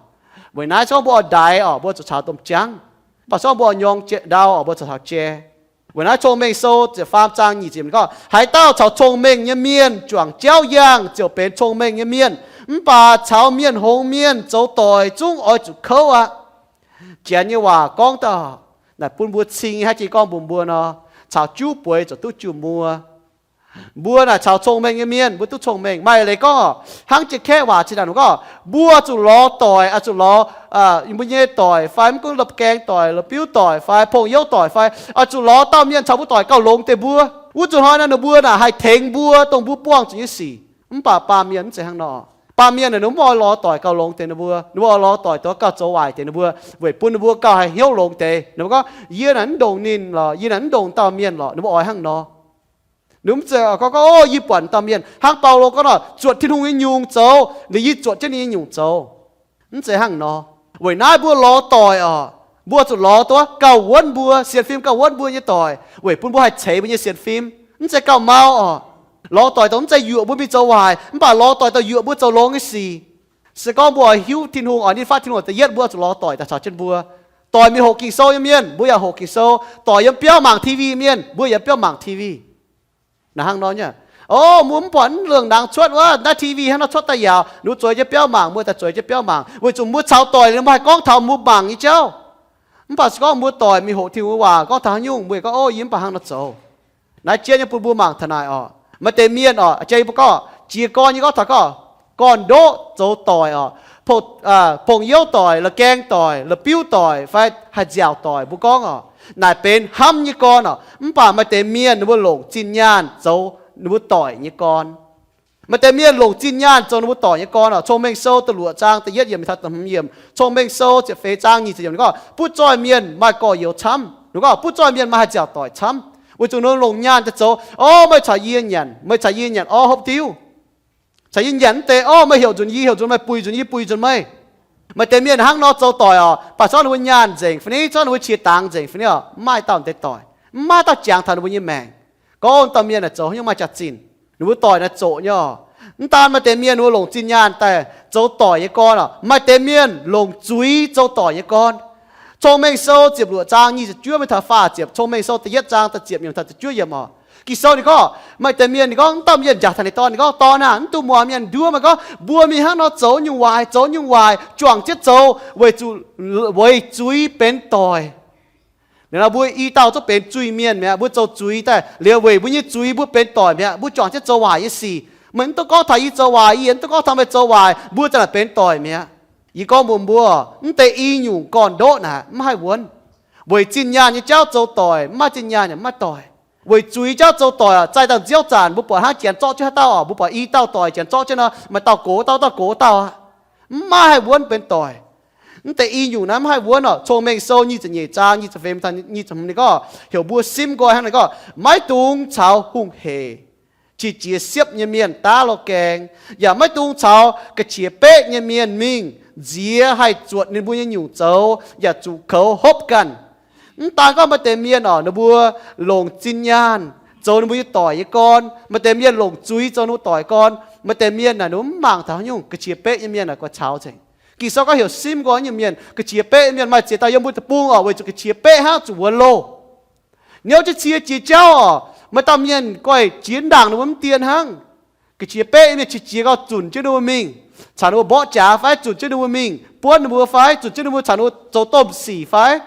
Weic naaiv se gorngv mbuo oix ndaix oc, mbuo zuqc caux domh jangv. Mv baac se gorngv mbuo oix nyorng jiex ndau oc, mbuo zuqc caux jai. Weic naaiv Cong-Mengh Sou ziepc faam zaang nyic ziepc gorngv, haaix dauh caux cong-mengh nyei mienh juangc jauv yangh ziouc benx cong-mengh nyei mienh, mv baac caux mienh hngongx mienh zoux doic zungv oix zuqc kouv aqv. Janx nyei waac gorngv daaih naaic bun mbuo cing nyei hnangv jiex gorngv mbuox mbuo nor, caux juv bueix ziouc duqv jun muo. Mbuo naaic caux cong-mengh nyei mienh mbuo duqv cong-mengh. Maaih leiz gorngv, hnangv jiex kaeqv waac cin naaic gorngv, mbuo zuqc lorz doic, oix zuqc lorz mbuo nyei doic fai mv gunv la'gaeng doic, la'biuv doic fai pong-youv doic fai, oix zuqc lorz dauh mienh caux mbuo doic gauh longx deix mbuo. Wuov zuqc hnoi naaic ninh mbuo naaic haih tengx mbuo, dongh mbuo buangh zuqc nyei sic. Mv baac baamh mienh mv zeiz hnangv nor. Baamh mienh naaic ninh mv oix lorz doic gauh longx deix ninh mbuo, ninh mbuo oix lorz doic dongh gauh zoux waaic deix ninh mbuo, weic bun ninh mbuo gauh haih hnyouv longx deix. Ninh mbuo gorngv, yie naaic mv ndongc ninh lorqc, yie naaic mv ndongc dauh mienh lorqc, ninh mbuo oix hnangv nor. Ninh mv zeiz gorngv, gorngv, o, yie buatc dauh mienh hnangv Baulo gorngv nor, zuotc Tin-Hungh nyei nyungc zoux, liuz yie zuotc jienv ninh nyei nyungc zoux. Mv zeiz hnangv nor. Weic naaiv mbuo lorz doic oc, mbuo zuqc lorz dongh gauh wuonv mbuo, sienx fim gauh wuonv mbuo nyei doic, weic bun mbuo haih ceix mbuo nyei sienx fim. Mv zeiz gauh mau oc. Lorz doic dongh mv zeiz yuoqc mbuo mingh zoux waaic, mv baac lorz doic daaih yuoqc mbuo zoux longx nyei sic. Se gorngv mbuo oix hiuv Tin-Hungh, oix ninh nyei fatv Tin-Hungh da'yietv, mbuo zuqc lorz doic daaih caux jienv mbuo. Doic mingh hoqc Ging-Sou nyei mienh, mbuo yaac hoqc Ging-Sou. Doic yiem biauv mangc TV mienh, mbuo yiem biauv mangc TV. Naaic hnangv nor nyei. O, mbuo mv buatc mv longc nangx cuotv wuov, naaiv TV hnangv nor cuotv daaih yaac, ninh mbuo zueiz jienv biauv mangc, mbuo daaih zueiz jienv biauv mangc, weic zuqc mbuo caux doic ninh mbuo haih gorngv taux mbuo mangc nyei jauv. Mv baac se gorngv mbuo doic mingh hoqc Tin-Hungh nyei waac gorngv taux haaix nyungc, mbuo gorngv, o, yie mv baac hnangv nor zoux. Naaiv jienv nyei bun mbuo mangc taux naaic oc. Maaih deix mienh oc, jai yie mbuo gorngv, jiez gorn nyei gorngv taux gorngv, gorn-ndoqv zoux doic oc, pong-youv doic, la'gaeng doic, la'biuv doic fai haih nziaauc doic mbuo gorngv oc, naaic benx hnamv nyei gorn oc. Mv baac maaih deix mienh ninh mbuo longc zinh nyaanh zoux ninh mbuo doic nyei gorn. Maaih deix mienh longc zinh nyaanh zoux ninh mbuo doic nyei gorn oc. Cong-Mengh Sou da'luoqc zaang da'yietv yiemc taux da'hmz yiemc, Cong-Mengh Sou ziepc feix zaang nyic ziepc yiemc ninh gorngv, butv zoih mienh maaih gorx-youz camv. Ninh gorngv butv zoih mienh maaih haih nziaauc doic camv, weic zuqc ninh longc nyaanh daaih zoux, o, meih caux yie nyanc, meih caux yie nyanc orv hopv diuv. Caux yie nyanc mv deix, o, meih heuc nzunc yie, heuc nzunc meih, buic nzunc yie, buic nzunc meih. Maaih deix mienh hnangv nor zoux doic oc, baac zorqv ninh mbuo nyaanh nzengc fai ni, zorqv ninh mbuo qiex dangx nzengc fai ni oc, mv maaih dauh deix doic, mv maaih dauh jangx taux ninh mbuo nyei maengc. Gorngv dauh mienh naaic zoux haaix nyungc maaih jaax-zinh, ninh mbuo doic naaic zoqc nyei oc. Mv daan maaih deix mienh ninh mbuo longc zinh nyaanh daaih zoux doic nyei gorn oc, maaih deix mienh longc zuiz zoux doic nyei gorn. Cong-Mengh Sou ziepc luoqc zaang nyic ziepc juov mingh taux faah ziepc, Cong-Mengh Sou da'yietv zaang da'ziepc yiemc taux da'juov yiemc oc. Ging-Sou ninh gorngv, maaih deix mienh ninh gorngv, dauh mienh njaaux taux ninh dorn, ninh gorngv, dorn aah, mv dungx muangx mienh nduov. Meih gorngv mbuo mingh hnangv nor zoux nyungc waaic, zoux nyungc waaic, juangc jienv zoux, weic zuqc, weic zuiz benx doic. Liuz nor mbuo i dauh zungv benx zuiz-mienh mi'aqv. Mbuo zoux zuiz daaih liuz weic mbuo nyei zuiz mbuo benx doic mi'aqv. Mbuo juangc jienv zoux waaic nyei sic. Meih mv dungx gorngv taux yie zoux waaic, yie mv dungx gorngv taux meih zoux waaic, mbuo za'gengh benx doic mi'aqv. Yie gorngv mbuox mbuo, mv deix i nyungc gorn-ndoqv naaic mv haih wuonv. Weic zinh nyaanh nyei jauv zoux doic, mv maaih zinh nyaanh yaac mv maaih doic. Weic zuiz jauv zoux doic oc, zaih dauh nziouv zanc mbuo buatc hnangv janx zorqv jienv haaix dauh oc, mbuo buatc i dauh doic janx zorqv jienv nor, maaih dauh gox dauh, dauh gox dauh aqv. Mv maaih haih wuonv benx doic. Mv deix i nyungc naaiv mv haih wuonv oc. Cong-Mengh Sou nyic ziepc nyeic zaang nyic ziepc feix, nyic ziepc hmz ninh gorngv, heuc mbuo simv nqoi hnangv naaiv gorngv, maiv dungx caux hungh hec, qiex jiez siepv nyei mienh daav lorh gaeng, yaac maiv dungx caux ga'qiex beqv nyei mienh mingh nziex haih zuotc ninh mbuo nyei nyungc zoux, yaac zuqc koux hopv ganh. Mv daan gorngv maaih deix mienh oc, ninh mbuo longc zinh nyaanh zoux ninh mbuo nyei doic nyei gorn. Maaih deix mienh longc zuiz zoux ninh mbuo doic gorn. Maaih deix mienh naaic ninh mbuo mv mangc taux haaix nyungc, ga'qiex beqv nyei mienh naaic guai caux nzengc. Ging-Sou gorngv heuc simv nqoi nyungc mienh, ga'qiex beqv nyei mienh maaih ziex dauh yiem mbuo deic-bung oc, weic zuqc ga'qiex beqv hnangv zuqc wuonx loh. Niouv jienv cie jiex jauv oc, maaih dauh mienh guai jiex ndaangc ninh mbuo mv dien hnangv. Ga'qiex beqv nyei mienh qiex jiez gau zunc jienv ninh mbuo mingh, caux ninh mbuo mborqv jaax fai zunc jienv ninh mbuo mingh buonv ninh mbuo fai zunc jienv ninh mbuo caux ninh mbuo zoux domh sic fai.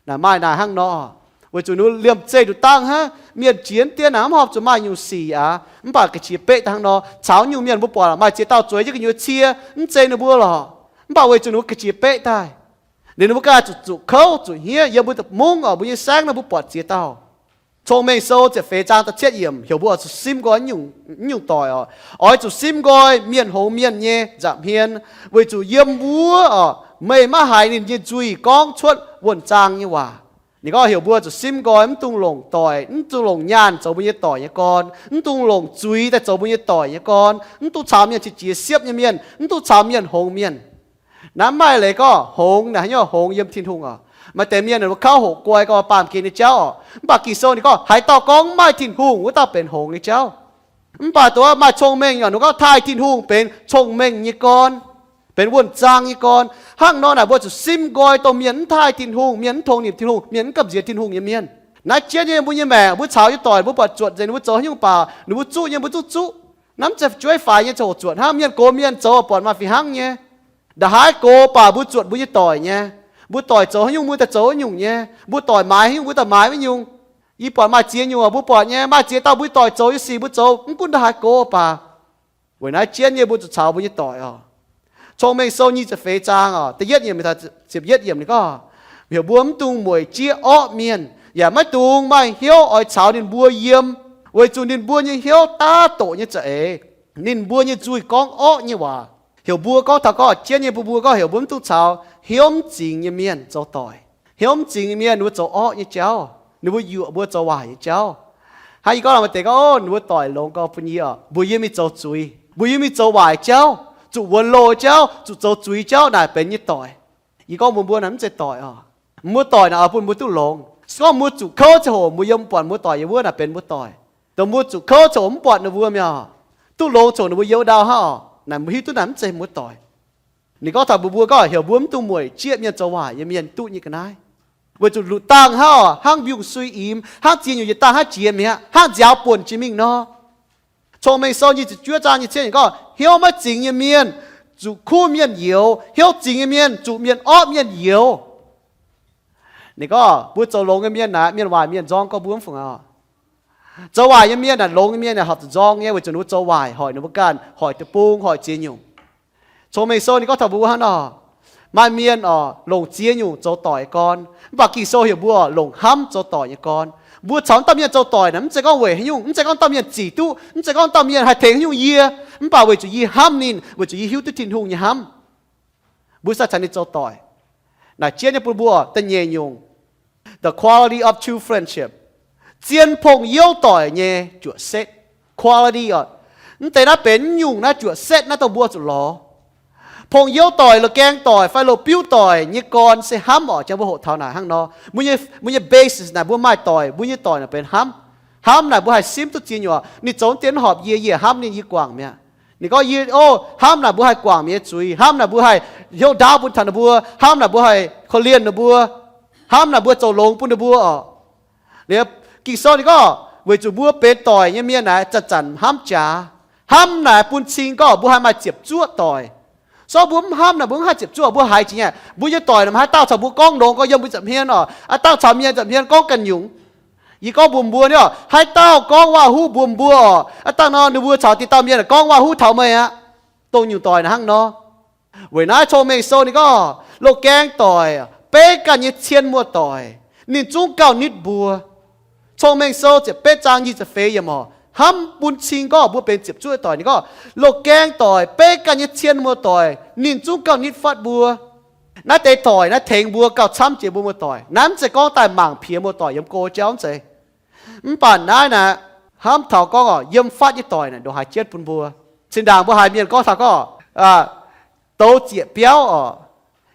Naaic maaih naaic hnangv nor, weic zuqc ninh mbuo liemh zeih nduqc dangh hnangv, mienh jiex mv dien naaic mv horpc zuqc maaih nyungc sic aqv. Mv baac ga'qiex beqv daaih hnangv nor, caux nyungc mienh mbuo buatc maaih ziex dauh zueiz jienv gu'nyuoz cie, mv zeiz ninh mbuo lorqc. Mv baac weic zuqc ninh mbuo ga'qiex beqv daaih, liuz ninh mbuo ga'naaiv zuqc, zuqc kouv zuqc hniev. Yiem mbuo deic-bung oc, mbuo nyei saengv naaiv mbuo buatc ziex dauh. Cong-Mengh Sou ziepc feix zaang da'cietv yiemc heuc mbuo oix zuqc simv nqoi nyungc doic oc. Oix zuqc simv nqoi mienh hngongx mienh nyei nza'hmien, weic zuqc yiem wuov oc, meih maiv haiz ninh nyei nzuih gorngv cuotv wuonh zaang nyei waac. Ninh gorngv heuc mbuo zuqc simv nqoi, mv dungx longc doic, mv dungx longc nyaanh zoux mbuo nyei doic nyei gorn, mv dungx longc zuiz daaih zoux mbuo nyei doic nyei gorn, mv dungx caux mienh qiex jiez siepv nyei mienh, mv dungx caux mienh hngongx mienh. Naaiv maaih leiz gorngv hngongx naaic haaix nyungc? Hngongx yiem Tin-Hungh oc. Maaih deix mienh ninh mbuo kauv hoqc guai gau baamh gen nyei jauv oc. Mv baac Ging-Sou ninh gorngv haaix dauh gorngv mv maaih Tin-Hungh, wuov dauh benx hngongx nyei jauv. Mv baac dongh maaih cong-mengh oc, ninh gorngv taaih Tin-Hungh benx cong-mengh nyei gorn. benx wuonh zaang nyei gorn. Hnangv nor naaic mbuo zuqc simv nqoi dongh mienh mv taaih Tin-Hungh, mienh mv tong nimc Tin-Hungh, mienh mv gamh nziex Tin-Hungh nyei mienh. Naaiv jienv nyei mbuo nyei maengc, mbuo caux nyei doic, mbuo buatc zuotc nzengc ninh mbuo zoux haaix nyungc baac ninh mbuo zuqv nyei mbuo zungv zuqv. Naaiv mv zeiz fu'jueiv faix nyei ziangh hoc zuotc hnangv. Mienh gox mienh zoux buatc maaih fih hnangv nyei. Nda'haaix gox baac mbuo zuotc mbuo nyei doic nyei. Mbuo doic zoux haaix nyungc mbuo daaih zoux haaix nyungc nyei. Mbuo doic maaiz haaix nyungc mbuo daaih maaiz haaix nyungc. Yie buatc maaih ziex nyungc mbuo buatc nyei, maaih ziex dauh mbuo doic zoux nyei sic mbuo zoux mv gunv nda'haaix gox baac. Weic naaiv jienv nyei mbuo zuqc caux mbuo nyei doic oc. Cong-Mengh Sou nyic ziepc feix zaang oc, da'yietv yiemc, ziepc yietv yiemc ninh gorngv, heuc mbuo mv dungx mueic jieqv orqv mienh, yaac maiv dungx maaih hnyouv oix caux ninh mbuo yiem, weic zuqc ninh mbuo nyei hnyouv daav doqc nyei za'eix. Ninh mbuo nyei nzuih gorngv orqv nyei waac. Heuc mbuo gorngv taux gorngv jienv nyei bun mbuo gorngv heuc mbuo mv dungx caux hnyouv mv zingx nyei mienh zoux doic. Hnyouv mv zingx nyei mienh ninh mbuo zoux orqv nyei jauv, ninh mbuo yuoqc mbuo zoux waaic nyei jauv. Hnangv yie gorngv maaih deix gorngv, Ov, ninh mbuo doic longx gorx bun yie oc, mbuox yie mingh zoux zuiz, mbuox yie mingh zoux waaic jauv, zuqc wuonx loh jauv, zuqc zoux zuiz jauv naaic benx nyei doic. Yie gorngv mbuox mbuo naaic mv zeiz doic oc. Mbuo doic naaic oix bun mbuo duqv longx. Se gorngv mbuo zuqc kouv ziangh hoc mbuo yiem buatc mbuo doic yiem wuov naaic benx mbuo doic. Dongh mbuo zuqc kouv ziangh hoc mv buatc ninh mbuo mi'aqv, duqv longx ziangh hoc ninh mbuo yiem ndau hnangv oc, naaic mbuo hiuv duqv naaic mv zeiz mbuo doic. Ninh gorngv taux mbuox mbuo gorngv heuc mbuo mv dungx mueic jieqv mienh zoux waaic nyei mienh duqv nyei ga'naaiv. Weic zuqc luqc dangh hnangv oc, hnangv mbiungc-sui imx, hnangv ziex nyungc yietc dangh hnangv jiex mi'aqv, hnangv nziaaux buonc jiex mingh nor. Cong-Mengh Sou nyic ziepc juov zaang nyic ziepc yietv yiemc gorngv, hnyouv maiv zingx nyei mienh zuqc kuv mienh youx, hnyouv zingx nyei mienh zuqc mienh orqv mienh youx. Ninh gorngv mbuo zoux longx nyei mienh naaic, mienh waaic mienh nzorng gorx mbuo mv fungc oc. Zoux waaic nyei mienh naaic, longx nyei mienh naaic horpc zuqc nzorng nyei, weic zuqc ninh mbuo zoux waaic, hoic ninh mbuo ganh, hoic deic-bung, hoic ziex nyungc. Cong-Mengh Sou ninh gorngv taux mbuo hnangv nor, maaih mienh oc, longc ziex nyungc zoux doic nyei gorn, mv baac Ging-Sou heuc mbuo longc hnamv zoux doic nyei gorn. Mbuo caux dauh mienh zoux doic naaic, mv zeiz gorngv weic haaix nyungc, mv zeiz gorngv dauh mienh zic duqv, mv zeiz gorngv dauh mienh haih tengx haaix nyungc yie, mv baac weic zuqc yie hnamv ninh, weic zuqc yie hiuv duqv Tin-Hungh nyei hnamv. Mbuo sai caux ninh zoux doic. Naaic jienv nyei bun mbuo da'nyeic nyungc, the quality of true friendship, zien pong-youv doic nyei juoqc-setv. Quality oc, mv deix naaiv benx nyungc naaiv juoqc-setv naaiv dongh mbuo zuqc lorz. Pong-youv doic, loz-gaeng doic fai loz-biuv doic nyei gorn se hnamv oc. Jang mbuo hoqc taux naaic hnangv nor, mbuo nyei basis naaic mbuo maaih doic, mbuo nyei doic naaic benx hnamv. Hnamv naaic mbuo haih simv duqv ziex nyungc. Ninh zoux dien horpc yie, yie hnamv ninh, yie guangc mi'aqv. Ninh gorngv yie, o, hnamv naaic mbuo haih guangc mienh nyei zuiz, hnamv naaic mbuo haih hnyouv ndaauv bun taux ninh mbuo, hnamv naaic mbuo haih korv-lienh ninh mbuo, hnamv naaic mbuo zoux longx bun ninh mbuo oc. Liuz Ging-Sou ninh gorngv weic zuqc mbuo benx doic nyei mienh naaic zanc-zanc hnamv jaax. Hnamv naaic bun cing gorngv mbuo haih maaih ziepc zuoqv doic. Se gorngv mbuo mv hnamv naaic mbuo mv haih ziepc zuoqv, mbuo haiz jiex nyei. Mbuo nyei doic naaic haaix dauh caux mbuo gorngv longx gorx yiem mbuo nza'hmien oc, haaix dauh caux mienh nza'hmien gorngv ganh nyungc. Yie gorngv mbuox mbuo nyei oc, haaix dauh gorngv waac-huv mbuox mbuo oc, aav dangh nor ninh mbuo caux diqc dauh mienh gorngv waac-huv taux meih aqv. Dongh nyungc doic naaic hnangv nor. Weic naaiv Cong-Mengh Sou ninh gorngv, loz-gaeng doic beiv ganh nyei cien muoz-doic, ninh zungv gauh nitv mbuo. Cong-Mengh Sou ziepc betv zaang nyic ziepc feix yiemc oc, hnamv bun cing gorngv mbuo benx ziepc zuoqv doic. Ninh gorngv, loz-gaeng doic beiv ganh nyei cien muoz-doic, ninh zungv gauh nitv fatv mbuo. Naaiv deix doic naaiv tengx mbuo gauh camv jiex mbuo muoz-doic. Naaiv mv zeiz gorngv daaih mangc piex muoz-doic yiem go jauv mv zeiz. Mv baac naaiv naaic hnamv taux gorngv oc, yiem fatv nyei doic naaic ndongc haaix jienv bun mbuo. Zinh ndaangc mbuo haiz mienh gorngv taux gorngv, douz ziec biauv oc,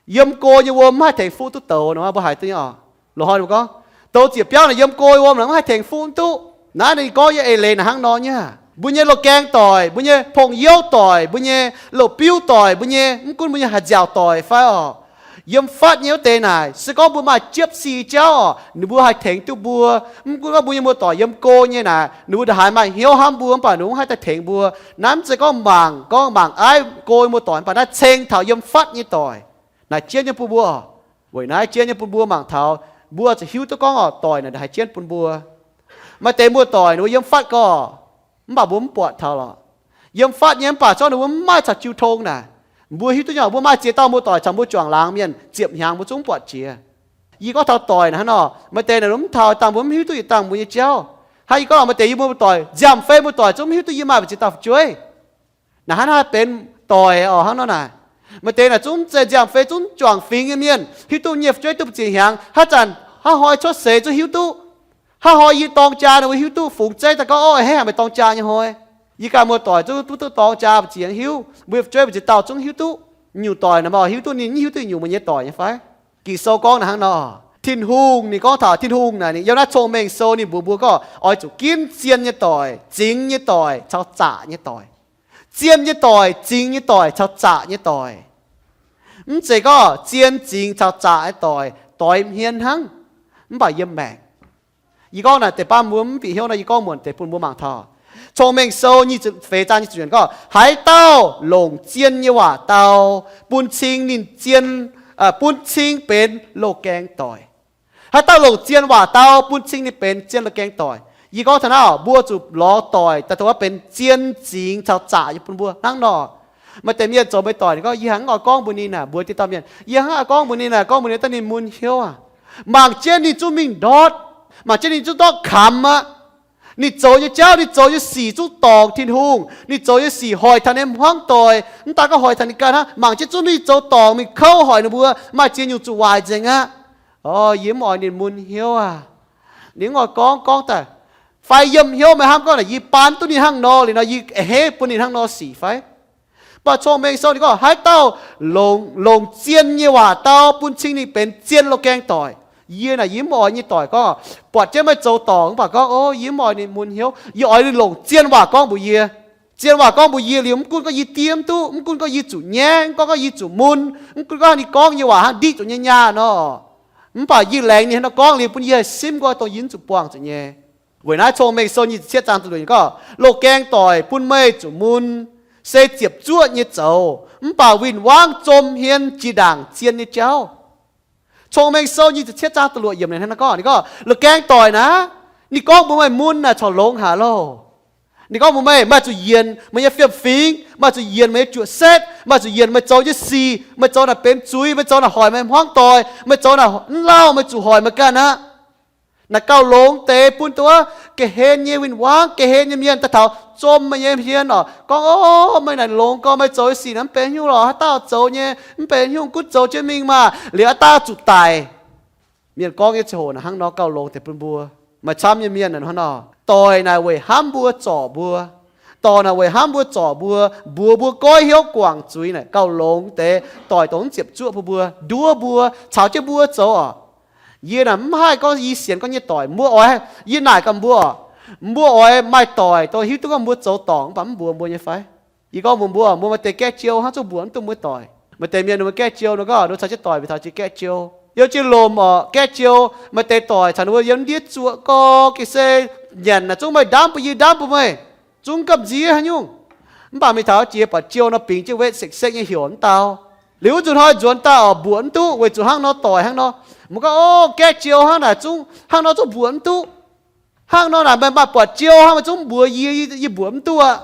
yiem go nyei wuom mv haih tengx fuqv duqv douz nor, mbuo haiz duqv nyei oc. Loz-hnoi mbuo gorngv, douz ziec biauv naaic yiem go nyei wuom naaic mv haih tengx fuqv duqv. Naaiv ninh gorngv nyei eix leiz naaic hnangv nor nyei. Mbuo nyei loz-gaeng doic, mbuo nyei pong-youv doic, mbuo nyei loz-biuv doic, mbuo nyei mv gunv mbuo nyei haaix nziaauc doic fai oc, yiem fatv nyei wuov deix naaic, se gorngv mbuo maaih jiepv si jauv oc, ninh mbuo haih tengx duqv mbuo. Mv gunv gorngv mbuo nyei muoz-doic yiem go nyei naaic, ninh mbuo ndongc haaix maaih hnyouv hnamv mbuo mv baac ninh mbuo mv haih daaih tengx mbuo. Naaiv mv zeiz gorngv mangc, gorngv mangc aiv go nyei muoz-doic, mv baac naaiv ceng taux yiem fatv nyei doic. Naaic jienv nyei bun mbuo oc. Weic naaiv jienv nyei bun mbuo mangc taux, mbuo zuqc hiuv duqv gorngv oc, doic naaic ndongc haaix jienv bun mbuo. Maaih deix muoz-doic ninh mbuo yiem fatv gorx, mv baac mbuo mv buatc taux lorqc. Yiem fatv nyei mv baac zorqv ninh mbuo mv maaih caux jiu tong naaic. Mbuo hiuv duqv nyei, mbuo maaih ziex dauh muoz-doic caux mbuo juangc laangz mienh ziepc hnyangx mbuo zungv mv buatc jiex. Yie gorngv taux doic naaic hnangv nor, maaih deix naaic mv taux dangh mbuo mv hiuv duqv yietc dangh mbuo nyei jauv. Hnangv yie gorngv maaih deix yie mbuo muoz-doic nziaamv-fei muoz-doic zungv mv hiuv duqv yie maaih mbu'ziex dauh fu'jueiv. Naaic hnangv naaiv benx doic oc, hnangv nor naaic. Maaih deix naaic zungv mv zeiz nziaamv-fei, zungv juangc fingx nyei mienh, hiuv duqv nyei fu'jueiv duqv mbu'ziex hnyangx, haaix zanc hnangv hnoi cuotv seix zungv hiuv duqv. Hnangv hnoi yie dorng jaa nor mbuo hiuv duqv, fungx zeiv daaih gorngv, ov, a'hneiv haic meih dorng jaa nyei hnoi. Yie ganh muoz-doic zungv duqv, duqv dorng jaa mbu'ziex hiuv, mbuo nyei fu'jueiv mbu'ziex dauh zungv hiuv duqv. Nyungc doic naaic meih hiuv duqv ninh, hiuv duqv nyungc meih nyei doic nyei fai? Ging-Sou gorngv naaic hnangv nor, Tin-Hungh ninh gorngv taux Tin-Hungh naaic, ninh yiem naaiv Cong-Mengh Sou ninh mbuox mbuo gorngv oix zuqc ginv zien nyei doic, zingx nyei doic caux zaqc nyei doic. Zien nyei doic, zingx nyei doic caux zaqc nyei doic. Mv zeiz gorngv zien zingx caux zaqc nyei doic, doix hmien hnangv, mv baac yiem maengc. Yie gorngv naaic deix baav mbuo mv bieqc hnyouv nor, yie gorngv muonc deix bun mbuo mangc taux Cong-Mengh Sou nyic ziepc feix zaang nyic ziepc nyeic gorngv, haaix dauh longc zien nyei waac dau, bun cing ninh zien, bun cing benx loz-gaeng doic. Haaix dauh longc zien waac dau, bun cing ninh benx zien loz-gaeng doic. Yie gorngv taux naaiv, mbuo zuqc lorz doic daaih dongh wuov benx zien zingx caux zaqc nyei bun mbuo hnangv nor. Maaih deix mienh zoux meih doic, ninh gorngv, yie hnangv mv oix gorngv mbuox ninh naaic, mbuox dieh dauh mienh, yie hnangv oix gorngv mbuox ninh naaic, gorngv mbuox ninh daaih ninh mun hnyouv aqv. Mangc jienv ninh zungv mingh ndortv, mangc jienv ninh zungv ndortv kamx aqv. Ninh zoux nyei jauv, ninh zoux nyei sic zungv dorngc Tin-Hungh. Ninh zoux nyei sic hoic taux ninh hmuangv doic, mv daan gorngv hoic taux ninh ganh hnangv. Mangc jienv zungv ninh zoux dorngc mingh kouv hoic ninh mbuo, maaih ziex nyungc zuqc waaic nzengc aqv. O, yie mv oix ninh mun hnyouv aqv. Ninh mv oix gorngv, gorngv daaih, fai yiem hnyouv meih hnamv gorngv naaic, yie baan duqv ninh hnangv nor liuz nor, yie a'hneiv bun ninh hnangv nor sic fai? Mv baac Cong-Mengh Sou ninh gorngv, haaix dauh longc, longc zien nyei waac dau, bun cing ninh benx zien loz-gaeng doic. Yie naaic yie mv oix nyei doic gorngv, buatc jienv meih zoux dorngc mv baac gorngv, o, yie mv oix ninh mun hnyouv. Yie oix ninh longc zien waac gorngv mbuox yie. Zien waac gorngv mbuox yie liuz, mv gunv gorngv yie diev mv duqv, mv gunv gorngv yie zuqc nyaangv, mv gunv gorngv yie zuqc mun, mv gunv gorngv ninh gorngv nyei waac hnangv ndiqv zuqc nyei nyaah nor, mv baac yie laengz ninh hnangv nor gorngv liuz, bun yie haih simv nqoi dongh yie mv zuqc buangh zuqc nyei. Weic naaiv Cong-Mengh Sou nyic ziepc cietv zaang da'luoqc gorngv, loz-gaeng doic bun meih zuqc mun, se ziepc zuoqv nyei zoux, mv baac win-wangv zom hmien jiex ndaangc zien nyei jauv. Cong-Mengh Sou nyic ziepc cietv zaang da'luoqc yiemc naaic hnangv naaiv gorngv, ninh gorngv, loz-gaeng doic naaic, ninh gorngv mbuox meih mun naaic corc longx haic loh. Ninh gorngv mbuox meih, meih zuqc yienc meih nyei fiem-fingx, meih zuqc yienc meih nyei juoqc setv, meih zuqc yienc meih zoux nyei sic, meih zoux naaic benx zuiz, meih zoux naaic hoic meih hmuangv doic, meih zoux naaic mv lauh, meih zuqc hoic meih ganh aqv. Naaic gauh longx deix bun dongh wuov ga'hlen nyei win-wangv, ga'hlen nyei mienh daaih taux zom meih nyei hmien oc. Gorngv, o, meih naaic longx gorx, meih zoux nyei sic naaic mv benx haaix nyungc lorqc, haaix dauh zoux nyei mv benx haaix nyungc, gunv zoux jienv mingh maah, liuz haaix dauh zuqc daic. Mienh gorngv nyei ziangh hoc naaic hnangv nor gauh longx deix bun mbuo. Maaih camv nyei mienh naaic hnangv nor, doic naaic weic hnamv mbuo zorc mbuo. Doic naaic weic hnamv mbuo zorc mbuo, mbuox mbuo goiv hnyouv guangc zuiz naaic gauh longx deix. Doic dongh mv ziepc zuoqv bun mbuo, nduov mbuo, caux jienv mbuo zoux oc. Yie naaic mv haih gorngv yie sienx gorngv nyei doic, mbuo oix, yie naaic gaax mbuo oc, mbuo oix maaih doic dongh hiuv duqv gorngv mbuo zoux dorngc mv baac mv mbuox mbuo nyei fai? Yie gorngv mbuox mbuo, mbuo maaih deix gaeqv jou hnangv zungv mbuox mv duqv mbuo doic. Maaih deix mienh ninh mbuo gaeqv jou nor gorngv ninh mbuo caux jienv doic mingh taux jiex gaeqv jou, yiem jiex lomc oc, gaeqv jou, maaih deix doic caux ninh mbuo yiem ndiev zuoqv gorx ga'sie, nyanc naaic zungv meih ndamv bun yie, ndamv bun meih, zungv gamh nziex haaix nyungc. Mv baac mingh taux jiex buatc jou nor bingx jienv wetv sekv-sekv nyei heuc mv dau. Liuz wuov nzunc hnoi nzuonx daaih oc, mbuoqc mv duqv weic zuqc hnangv nor doic hnangv nor. Mbuo gorngv, o, gaeqv jou hnangv naaic zungv, hnangv nor zungv mbuoqc mv duqv. Hnangv nor naaic meih maaih buatc jou hnangv meih zungv mv mbuox yie, yie mbuoqc mv duqv aqv.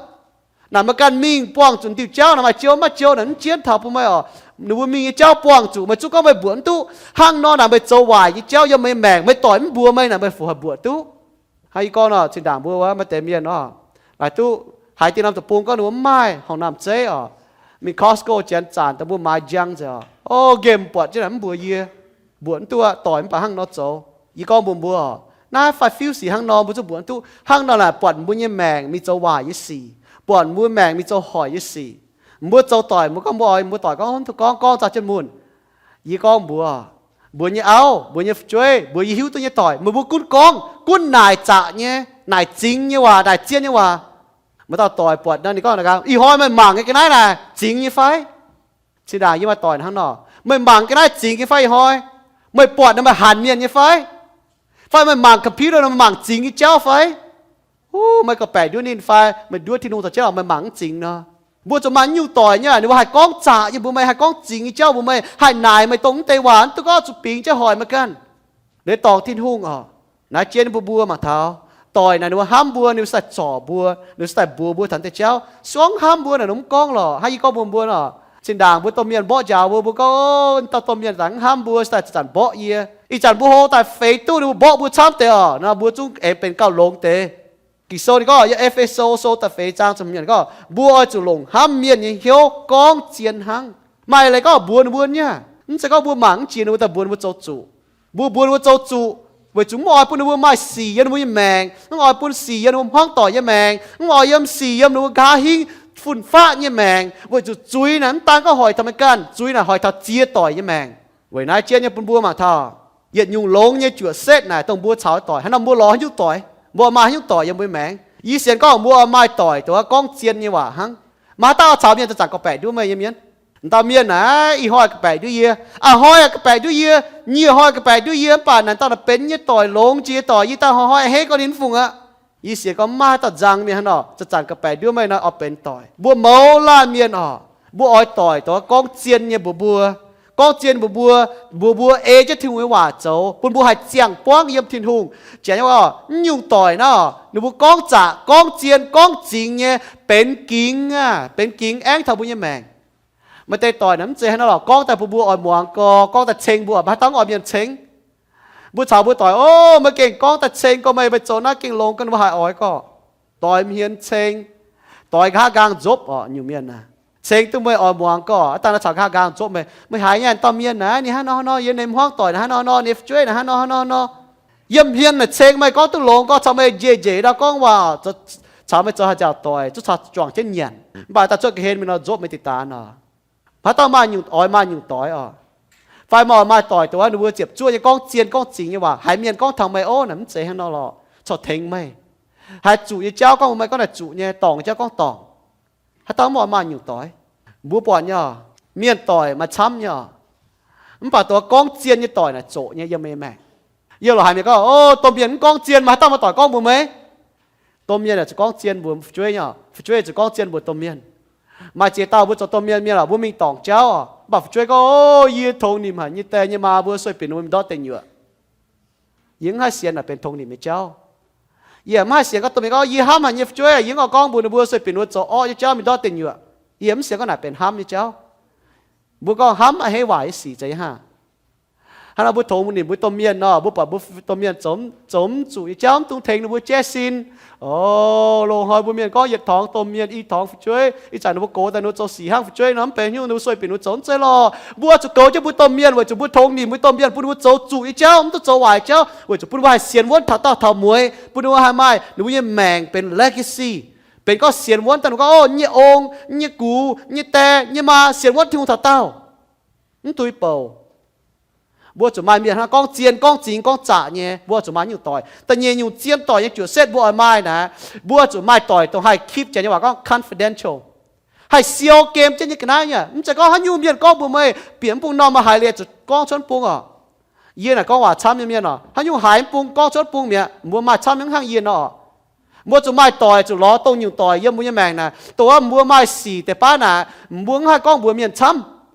Naaic meih ganh mingh buangh zuqc diuh jauv naaic maaih jou mv maaih jou naaic mv jienv taux bun meih oc. Ninh mbuo mingh nyei jauv buangh zuqc meih zungv gorngv meih mbuoqc mv duqv. Hnangv nor naaic meih zoux waaic nyei jauv yiem meih maengc, meih doic mv mbuox meih naaic meih fu haih mbuoqc duqv. Hnangv yie gorngv nor, zinh ndaangc mbuo wuov maaih deix mienh oc, laaix duqv haiz dieh norm deic-bung gorngv ninh mbuo mv maaih horngh namh zeiv oc, mingh Costco janx zanc daaih mbuo maaiz njang nzengc oc. O, nqemh buatc jienv naaic mv mbuox yie, mbuoqc mv duqv aqv, doic mv baac hnangv nor zoux. Yie gorngv mbuox mbuo oc, naaiv fai fiuv sic hnangv nor mbuo zungv mbuoqc mv duqv. Hnangv nor naaic buatc mbuo nyei maengc mingh zoux waaic nyei sic, buatc mbuo maengc mingh zoux hoic nyei sic. Mbuo zoux doic mbuo gorngv mbuo oix, mbuo doic gorngv, gorngv, gorngv zaah jienv mun. Yie gorngv mbuox, mbuox nyei auv, mbuox nyei fu'jueiv, mbuox yie hiuv duqv nyei doic, meih mbuo gunv gorngv, gunv naaic zaqc nyei, naaic zingx nyei waac, naaic zien nyei waac. Maaih dauh doic buatc nor ninh gorngv, ih hnoi meih mangc nyei ga'naaiv naaic zingx nyei fai? Zinh ndaangc yie maaih doic hnangv nor, meih mangc ga'naaiv zingx nyei fai ih hnoi? Meih buatc nor meih hanc mienh nyei fai? Fai meih mangc computer nor meih mangc zingx nyei jauv fai? Huv, meih gauh baeqc nduov ninh fai meih nduov Tin-Hungh caux jienv oc, meih mangc mv zingx nor. Mbuo zuqc maaih nyungc doic nyei, ninh mbuo haih gorngv zaqc nyei mbuox meih, haih gorngv zingx nyei jauv mbuox meih, haih naaic meih dongh mv deix waac, mv duqv gorngv zuqc bingx jienv hoic meih ganh. Liuz dorngc Tin-Hungh oc, naaiv jienv bun mbuo mangc taux, doic naaic ninh mbuo hnamv mbuo, ninh mbuo cingx daaih zorc mbuo, ninh mbuo cingx daaih mbuox mbuo taux deix jauv. Se gorngv hnamv mbuo naaic ninh mv gorngv lorqc. Hnangv yie gorngv mbuox mbuo nor, zinh ndaangc mbuo domh mienh mborqv njaaux mbuo, mbuo gorngv, o, dauh domh mienh za'gengh hnamv mbuo, cingx daaih zanc-zanc mborqv yie. Ih zanc mbuo hlo daaih feix duqv ninh mbuo mborqv mbuo camv deix oc, nor mbuo zungv aengx benx gauh longx deix. Ging-Sou ninh gorngv, yiem E^fe^so Sou da'feix zaang ziepc hmz gorngv, mbuo oix zuqc longc hnamv mienh nyei hnyouv gorngv zien hnangv. Maaih leiz gorngv mbuox ninh mbuo nyei aqv, mv zeiz gorngv mbuo mangc mv jiex ninh mbuo daaih mbuox ninh mbuo zoux zuqc. Mbuo mbuox ninh mbuo zoux zuqc weic zuqc mv oix bun ninh mbuo maaih sic yiem ninh mbuo nyei maengc, mv oix bun sic yiem ninh mbuo hmuangv doic nyei maengc, mv oix yiem sic yiem ninh mbuo nqa'haav hingv fun-faqv nyei maengc, weic zuqc zuiz naaic mv daan gorngv hoic taux meih ganh, zuiz naaic hoic taux ziex doic nyei maengc. Weic naaiv jienv nyei bun mbuo mangc taux, yietc nyungc longx nyei juoqc setv naaic dongh mbuo caux doic hnangv nor, mbuo lorz haaix nyungc doic, mbuo maaih haaix nyungc doic yiem mbuo nyei maengc. Yie sienx gorngv mbuo maaih doic dongh gorngv zien nyei waac hnangv. Maaih haaix dauh caux mienh zanc-zanc gorngv baeqc nduov meih nyei mienh? Dauh mienh naaic, ih hnoi ga'baeqc nduov yie, a'hnoi ga'baeqc nduov yie, nyic hnoi ga'baeqc nduov yie, mv baac naaic dauh naaic benx yie nyei doic, longx jiex nyei doic, yie daaih hnoi-hnoi a'hneiv gorngv ninh fungc aqv. Yie sienx gorngv mv maaih haaix dauh nzang mienh hnangv nor, zanc-zanc ga'baeqc nduov meih nor oix benx doic. Mbuo mouz laanh mienh oc, mbuo oix doic dongh gorngv zien nyei mbuox mbuo. Gorngv zien mbuox mbuo, mbuox mbuo ei jienv Tin-Hungh nyei waac zoux, bun mbuo haih ziangh buangv yiem Tin-Hungh. Janx nyei waac, mv nyungc doic naaiv, ninh mbuo gorngv zaqc, gorngv zien, gorngv zingx nyei, benx gingx aqv, benx gingx aengv taux mbuo nyei maengc. Maaih deix doic naaic mv zeiz hnangv naaiv lorqc, gorngv daaih bun mbuo oix muangx gorx, gorngv daaih ceng mbuo, mv baac haaix dauh mv oix mienh ceng. Mbuo caux mbuo doic, Ov, meih gengh gorngv daaih ceng gorx, meih, meih zoux naaiv gengh longx, gorngv ninh mbuo haih oix gorx. Doix mv hienx ceng. Doix nqa'haav nqaang nzopv orqc, nyungc mienh aah. Ceng duqv meih oix muangx gorx, aav dangh naaiv caux nqa'haav nqaang nzopv meih, meih haiz nyei dauh mienh naaiv ninh hnangv nor hnangv nor, yiem ninh hmuangv doic naaiv hnangv nor hnangv nor, ninh fu'jueiv naaiv hnangv nor hnangv nor hnangv nor. Yiem hmien naaic ceng meih gorngv duqv longx gorx, caux meih njiec njiec ndau gorngv waac, caux meih zoux haaix jauv doic, zuqc caux juangc jienv nyanc. Mv baac daaih cuotv ga'hlen mingh nor nzopv meih diqc daan oc. Haaix dauh maaih nyungc, oix maaih nyungc doic oc. Fai maaih, oix maaih doic dongh wuov ninh mbuo ziepc zuoqv nyei gorngv zien gorngv zingx nyei waac, haiz mienh gorngv taux meih, Ov, naaic mv zeiz hnangv nor lorqc, corc tengx meih. Haih zuqc nyei jauv gorngv bun meih, gorngv naaic zuqc nyei, dorngc nyei jauv gorngv dorngc. Haaix dauh mv oix maaih nyungc doic? Mbuo buatc nyei oc, mienh doic maaih camv nyei oc. Mv baac dongh wuov gorngv zien nyei doic naaic zoqc nyei yiem meih maengc. Yie lorz haiz mienh gorngv, Ov, domh mienh mv gorngv zien, maaih haaix dauh maaih doic gorngv mbuox meih? Domh mienh aah, zuqc gorngv zien mbuox fu'jueiv nyei oc, fu'jueiv zuqc gorngv zien mbuox domh mienh. Maaih ziex dauh mbuo zoux domh mienh mienh oc, mbuo mingh dorngc jauv oc, mv baac fu'jueiv gorngv, Ov, yie tongx nimc haic nyei die nyei maa, mbuo sueih binc ninh mbuo mingh ndortv deic nyuoqc. Yie mv haih sienx naaic benx tongx nimc nyei jauv. Yie mv haih sienx gorngv domh mienh gorngv, Yie hnamv haic nyei fu'jueiv, yie mv oix gorngv mbuox ninh mbuo sueih binc ninh mbuo zoux orqv nyei jauv mingh ndortv deic nyuoqc. Yie mv sienx gorngv naaic benx hnamv nyei jauv. Mbuo gorngv hnamv a'hneiv waac nyei sic zeiz hnangv. Hnangv nor mbuo tongx nimc mbuo domh mienh nor, mbuo buatc mbuo domh mienh zoux, zoux mv zuqc nyei jauv, mv dungx tengx ninh mbuo jaiv sin. O, loz-hnoi mbuo mienh gorngv yietc torngx domh mienh, i torngx fu'jueiv, ih zanc ninh mbuo gox daaih ninh mbuo zoux sic hnangv fu'jueiv nor, mv benx haaix nyungc, ninh mbuo sueih binc ninh mbuo zoux mv zeiz lorqc. Mbuo zuqc goux jienv mbuo domh mienh weic zuqc mbuo tongx nimc mbuo domh mienh, bun ninh mbuo zoux zuqc nyei jauv, mv duqv zoux waaic jauv, weic zuqc bun ninh mbuo haih sienx wuonv taux daauh taux mueiz, bun ninh mbuo haih maaih ninh mbuo nyei maengc benx legacy, benx gorngv sienx wuonv daaih ninh gorngv, Ov, nyei ong, nyei gux, nyei die, nyei maa sienx wuonv Tin-Hungh taux daauh. Mv duih bouc. Mbuo zuqc maaih mienh hnangv gorngv zien, gorngv zingx, gorngv zaqc nyei, mbuo zuqc maaih nyungc doic. Da'nyeic nyungc zien doic nyei juoqc setv mbuo oix maaih naaic, mbuo zuqc maaih doic dongh haih keep, janx nyei waac gorngv confidential, haih siou gem jienv nyei ga'naaiv nyei. Mv zeiz gorngv haaix nyungc mienh gorngv mbuox meih, bieqc mv bung normh maaih haiz liuz zuqc gorngv cuotv bung oc. Yie naaic gorngv waac camv nyei mienh oc. Haaix nyungc haiz mv bung gorngv cuotv bung mi'aqv, mbuo maaih camv nyei hnangv yie nor. Mbuo zuqc maaih doic, zuqc lorz dongh nyungc doic yiem mbuo nyei maengc naaic, dongh wuov mbuo maaih sic deix baav naaic, mbuo mv haih gorngv mbuox mienh camv.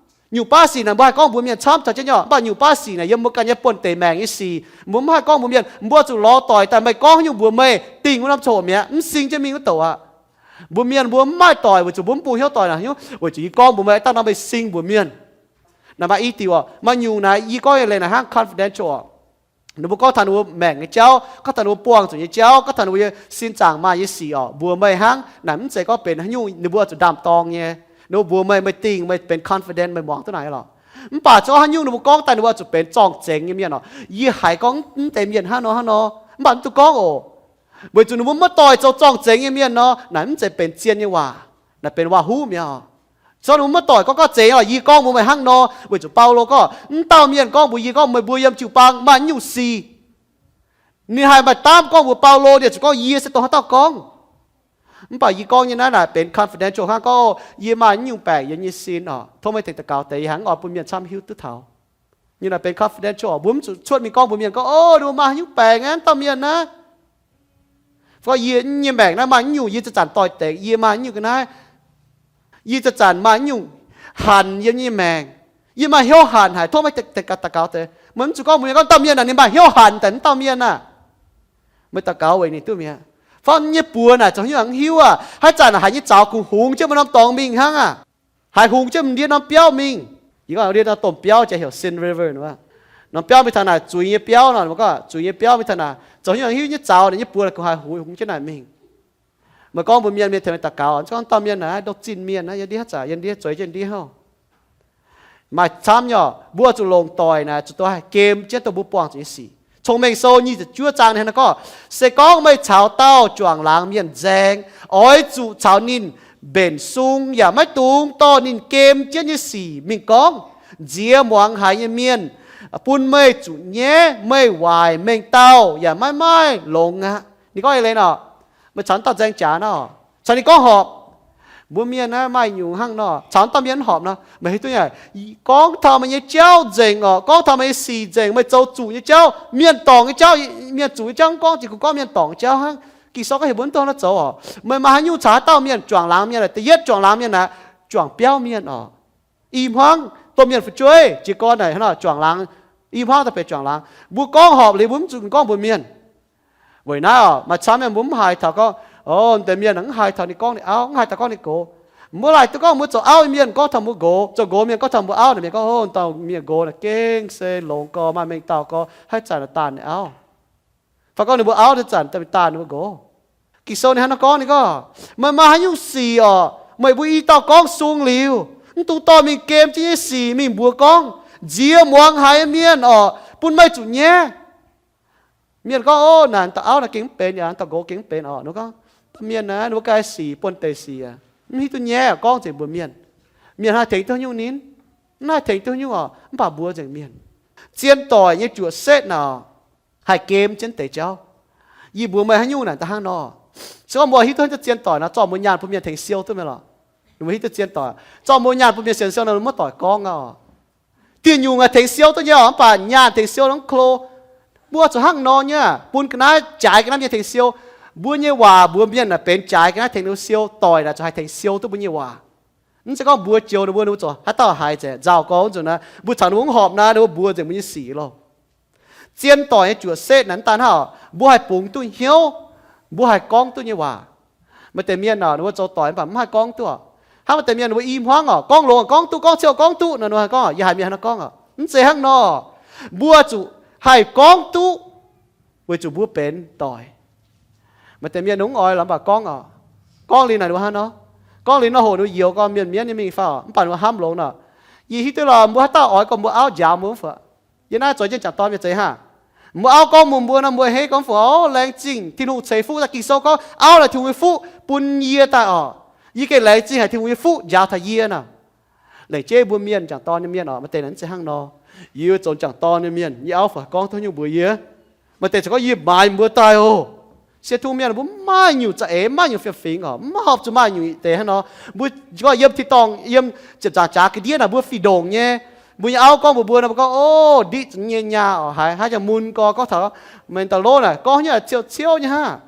Nyungc baav sic naaic mbuo haih gorngv mbuox mienh camv taux jienv nyei, mv baac nyungc baav sic naaic yiem mbuo ganh nyei buonv-deic maengc nyei sic, mbuo mv haih gorngv mbuox mienh. Mbuo zuqc lorz doic daaih meih gorngv haaix nyungc mbuox meih, dingh wuov norm coc mi'aqv, mv sing jienv mingh wuov douc aqv. Mbuo mienh mbuo mv maaih doic weic zuqc mbuo mv bung hnyouv doic naaic, weic zuqc yie gorngv mbuox meih, daaih nor meih sing mbuox mienh. Naaic maaih i diuc oc, maaih nyungc naaic yie gorngv nyei leiz naaic hnangv confidential oc. Ninh mbuo gorngv taux ninh mbuo maengc nyei jauv, gorngv taux ninh mbuo buangh zuqc nyei jauv, gorngv taux ninh mbuo nyei sin zaangc maaih nyei sic oc, mbuox meih hnangv. Naaic mv zeiz gorngv benx haaix nyungc ninh mbuo zuqc ndaam-dorng nyei. Ninh mbuo mbuox meih, meih dingh, meih benx confident, meih muangx duqv naaic lorqc. Mv baac zuqc haaix nyungc ninh mbuo gorngv daaih ninh mbuo zuqc benx zorng-zengx nyei mienh oc. Yie haiz gorngv mv deix mienh hnangv nor hnangv nor, mv baac mv duqv gorngv oc. Weic zuqc ninh mbuo maiv doic zoux zorng-zengx nyei mienh nor, naaic mv zeiz benx zien nyei waac. Naaic benx waac-huv mi'aqv oc. Zorqv ninh mbuo maiv doic gorngv gauh zeiz oc, yie gorngv mbuox meih hnangv nor, weic zuqc Baulo gorngv, mv dauh mienh gorngv mbuox yie gorngv meih mbuo yiem jiu-baang maaih nyungc sic. Ninh haih maaih daamv gorngv mbuox Baulo, ninh zuqc gorngv yie se dongh haaix dauh gorngv. Mv baac yie gorngv nyei naaiv naaic benx confidential hnangv, gorngv yie maaih nyungc baengc yiem nyei sin oc, tov meih deix daux gaux deix, yie hnangv oix bun mienh camv hiuv duqv taux. Nyungc naaic benx confidential oc, mbuo mv zuqc cuotv mingh gorngv mbuox mienh gorngv, O, ninh mbuo maaih nyungc baengc aqv, dauh mienh naaiv. Gorngv yie nyei maengc naaiv maaih nyungc, yie zanc-zanc doix-dekc, yie maaih nyungc ga'naaiv, yie zanc-zanc maaih nyungc hanc yiem nyei maengc, yie maaih hnyouv hanc haic, tov meih daux gaux deix. Meih mv zuqc gorngv mbuox mienh gorngv dauh mienh naaic ninh maaih hnyouv hanc daaih, mv dauh mienh naaic. Meih daux gaux weic ninh duqv mi'aqv. Fai nyei buoz naaic zoux hnyouv hanc hiuv aac, haaix zanc haiz nyei zaux kungx hungx jienv mbuo norm dorngx mingh hnangv aac, haiz hungx jienv ndiev norm biauv mingh. Yie gorngv ndiev norm domh biauv jiex heuc Sin River nor. Norm biauv mingh taux naaic zuiz nyei biauv nor, mv gorngv zuiz nyei biauv mingh taux naaic zoux hnyouv hanc hiuv nyei zaux naaic, nyei buoz la'kuqv haiz hungx jienv naaic mingh. Meih gorngv mbuox mienh, mienh tengx meih daux gaux, gorngv dauh mienh naaic ndongc zinh mienh naaiv, yiem ndiev haaix zanc, yiem ndiev zueiz jienv ndiev hnangv. Maaih camv nyei oc, mbuo zuqc longc doic naaic zuqc dongh haih gem jienv dongh mbuo buangh zuqc nyei sic. Cong-Mengh Sou nyic ziepc juov zaang ninh hnangv naaiv gorngv, Se gorngv meih caux dauh juangc laangz mienh nzaeng, oix zuqc caux ninh mbenc sung yaac maiv dungx dorh ninh gem jienv nyei sic mingh gorngv. Nziex muangx haiz nyei mienh bun meih zuqc nyaiv, meih waaic mengh dauh yaac maiv maaih longx aqv. Ninh gorngv eix leiz nor, meih caux dauh nzaeng jaax nor, caux ninh gorngv horpc, Mbuo mienh naaiv maaih nyungc hnangv nor, caux dauh mienh mv horpc nor, meih hiuv duqv nyei. Gorngv taux meih nyei jauv nzengc orqc, gorngv taux meih nyei sic nzengc, meih zoux zuqc nyei jauv, mienh dorngc nyei jauv, mienh zuqc nyei jauv, mv gorngv jiex gorngv mienh dorngc nyei jauv hnangv. Ging-Sou gorngv heuc mbuo mv dungx hnangv nor zoux orqc. Meih maaih haaix nyungc caux haaix dauh mienh juangc laangz mienh naaic, da'yietv juangc laangz mienh naaic, juangc biauv mienh orqc. I hmuangv dongh mienh fu'jueiv, jiez gorn naaic hnangv nor juangc laangz. I hmuangv daaih benx juangc laangz. Mbuo gorngv horpc liuz mbuo mv zuqc gorngv mbuox mienh. Weic naaiv orqc, maaih camv mienh mbuo mv haiz taux gorngv, o, deix mienh mv haiz taux ninh gorngv ninh auv, mv haiz taux gorngv ninh nqox. Mbuo laaic duqv gorngv mbuo zoux auv nyei mienh gorngv taux mbuo nqox, zoux nqox mienh gorngv taux mbuo auv naaic, mienh gorngv, o, dauh mienh nqox naaic gengh se longx gorx, maaih mengh dauh gorx, haaix zanc naaic daanh ninh auv. Fai gorngv ninh mbuo auv naaic zanc daaih daanh ninh mbuo nqox. Ging-Sou ninh hnangv naaiv gorngv, ninh gorngv, meih maaih haaix nyungc sic orqc, meih mbuo i dauh gorngv sung liuz, mv dungx dorh mingh gem jienv nyei sic mingh mbuox gorngv, nziex muangx haiz mienh orqc, bun meih zuqc nyaiv. Mienh gorngv, o, naaic dauh auv naaic gengh mv benx, yaac dauh nqox gengh mv benx orqc. Ninh gorngv, mienh naaic ninh mbuo ganh sic buonv-deic sic aqv, mv hiuv duqv nyaiv gorngv nzengc mbuox mienh. Mienh haih tengx duqv nyungc ninh? Mv haih tengx duqv nyungc orqc, mv baac mbuox nzengc mienh. Zien doic nyei juoqc setv naaic haih gem jienv deix jauv. Yie mbuox meih haaix nyungc naaic da'hnangv nor. Se gorngv mbuo hiuv duqv zien doic nor, zorqv mbuo nyaanh bun mienh tengx siou duqv mienh lorqc. Ninh mbuo hiuv duqv zien doic, zorqv mbuo nyaanh bun mienh sienx siou nor, mbuo maiv doic gorngv aqv orqc. Dieh nyungc aeqv, tengx siou duqv nyei orqc, mv baac nyaanh tengx siou nor mv klo. Mbuo zuqc hnangv nor nyei, bun ga'naaiv jaaix ga'naaiv mienh tengx siou. Mbuo nyei waac mbuox mienh naaic benx jaaix ga'naaiv tengx ninh siou. Doic naaic zuqc haih tengx siou duqv mbuo nyei waac. Mv zeiz gorngv mbuo joux ninh mbuo, ninh mbuo zuqc haaix dauh haiz nzengc, nzauh gorx zuqc naaic, mbuo caux ninh mbuo mv horpc naaic, ninh mbuo mbuox nzengc mbuo nyei sic loh. Zien doic nyei juoqc setv naaic mv daan hnangv, mbuo haih bungx duqv hnyouv, mbuo haih gorngv duqv nyei waac. Maaih deix mienh orqc, ninh mbuo zoux doic mv baac mv haih gorngv duqv. Hnangv maaih deix mienh ninh mbuo i hmuangv orqc, gorngv longx gorngv duqv, gorngv ciouv gorngv duqv nor, ninh haih gorngv, yie haiz mienh hnangv naaiv gorngv orqc. Mv zeiz hnangv nor. Mbuo zuqc haih gorngv duqv, weic zuqc mbuo benx doic. Maaih deix mienh ninh mv oix lorqc, mv baac gorngv orqc. Gorngv liuz naaic ninh mbuo hnangv nor, gorngv liuz nor hoc ninh mbuo youx gorngv mienh mienv nyei mingh fai orqc, mv baac ninh mbuo hnamv longx nor. Yie hiuv duqv lorqc, mbuo haaix dauh oix gorngv mbuo auv njaaux mbuo mv fai? Yie naaiv zoux jienv jangc dorn mienh zeiz hnangv. Mbuo auv gorngv mbuox mbuo nor, mbuo hei gorngv fungc, o, laengz zingh Tin-Hungh ceix fuqv daaih. Ging-Sou gorngv auv naaic Tin-Hungh nyei fuqv bun yie daaih orqc. Yie gengh laengz zingh haic Tin-Hungh nyei fuqv njaaux taux yie nor. Laengz jeiv mbuo mienh, jangc dorn nyei mienh orqc, maaih deix naaic mv zeiz hnangv nor. Yie zoux jangc dorn nyei mienh, yie auv fai gorngv duqv nyungc mbuox yie. Maaih deix ziouc gorngv yie maaiz mbuo daaih oc. Sienx Tin-Hungh mienh mbuo mv maaih nyungc za'eix, mv maaih nyungc fiem-fingx orqc, mv horpc zuqc maaih nyungc deix hnangv nor. Mbuo gorngv yiem tin-dorngh, yiem ziepc nzaangc jaax ga'ndiev naaic mbuo fih ndongc nyei. Mbuo nyei auv gorngv mbuox mbuo nor, mbuo gorngv, o, ndiqv nyei nyaah orqc, haaix haaix nyungc mun gorx gorngv taux meih da'lov naaic gorngv haaix nyungc ciouv ciouv nyei hnangv.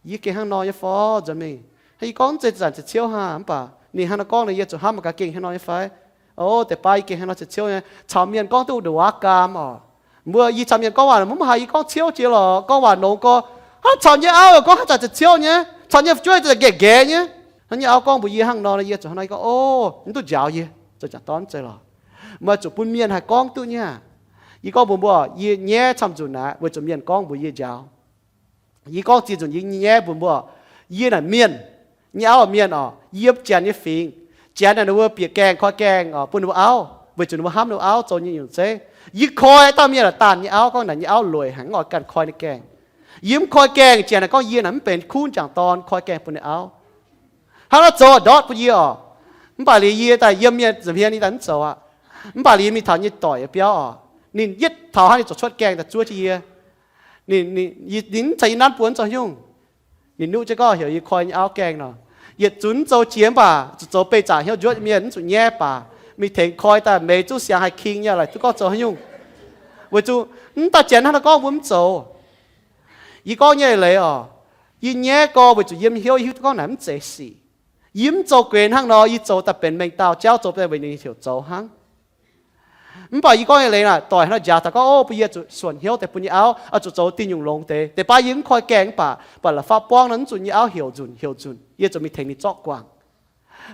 Yie gengh hnangv nor nyei fai nzuonx mingh? Hnangv yie gorngv mv zeiz zanc ciouv ciouv hnangv, mv baac ninh hnangv nor gorngv nor, yie zuqc hnamv mangc gaax gengh hnangv nor nyei fai. O, deix baav yie gengh hnangv nor ciouv ciouv nyei. Caux mienh gorngv duqv ndongc wuov gaam orqc. Mbuo yie caux mienh gorngv waac mv haiz yie gorngv ciouv jiex lorqc, gorngv waac nongx gorx. Hnangv caux nyei auv yaac gorngv haaix zanc ciouv ciouv nyei, caux nyei fu'jueiv zanc nqaeqv nqaeqv nyei. Hnangv nyei auv gorngv mbuox yie hnangv nor, yie zuqc hnangv nor, yie gorngv, o, mv duqv njaaux yie zoux jangc dorn mv zeiz lorqc. Meih zuqc bun mienh haih gorngv duqv nyei aqv. Yie gorngv mbuox mbuo, yie nyaiv camv nzunc naaic weic zuqc mienh gorngv mbuox yie njaaux. Yie gorngv ziex nzunc yie nyaiv mbuox mbuo, yie naaic mienh, nyei auv mienh orqc, yiem janx nyei fingx. Janx naaic ninh mbuo bieqc gaengh koi gaengh orqc, bun ninh mbuo auv, weic zuqc ninh mbuo hnamv ninh mbuo auv zoux nyei nyungc zeiv. Yie koi dauh mienh naaic daanh nyei auv, gorngv naaic nyei auv lueic haic, mv oix ganh koi ninh gaengh. Yie mv koi gaengh, janx naaic gorngv yie naaic mv benx kuv jangc dorn, koi gaengh bun ninh auv. Hnangv naaiv zoux ndortv bun yie orqc. Mv baac liuz yie daaih yiem mienh nza'hmien yie daaih mv zoux aqv. Mv baac liuz mingh taux nyei doic nyei biauv orqc, ninh yietv taux hnangv ninh ziouc cuotv gaengh daaih zuov jienv yie. Ninh, ninh mv caux yie nanv buonc zoux haaix nyungc. Ninh nuqv jienv gorngv heuc yie koi nyei auv gaengh nor. Yietc zunc mv zoux jiex mv baac zuqc zoux beih zaqc hnyouv njuotv mienh, mv zuqc nyaiv baac mingh tengx koi daaih meix zuqv siangx haih king nyei, laaic duqv gorngv zoux haaix nyungc. Weic zuqc mv dauh janx hnangv naaiv gorngv mbuo mv zoux. Yie gorngv nyei leiz orqc, yie nyaiv gorx weic zuqc yiem hnyouv yie hiuv duqv gorngv naaic mv zeiz sic. Yie mv zoux gueix hnangv nor, yie zoux daaih benx mengh dauh jauv, zoux daaih weic ninh heuc zoux hnangv. Mv baac yie gorngv nyei leiz naaic, doic hnangv njaaux taux gorngv, o, bun yie zuqc suonc hnyouv deix bun yie auv, oix zuqc zoux diuh nyungc longx deix. Deix baav yie mv koi gaengh mv baac, buatc la'fapv buangv nor, mv zuqc nyei auv heuc nzunc heuc nzunc, yie zuqc mingh tengx ninh zorqv guangc.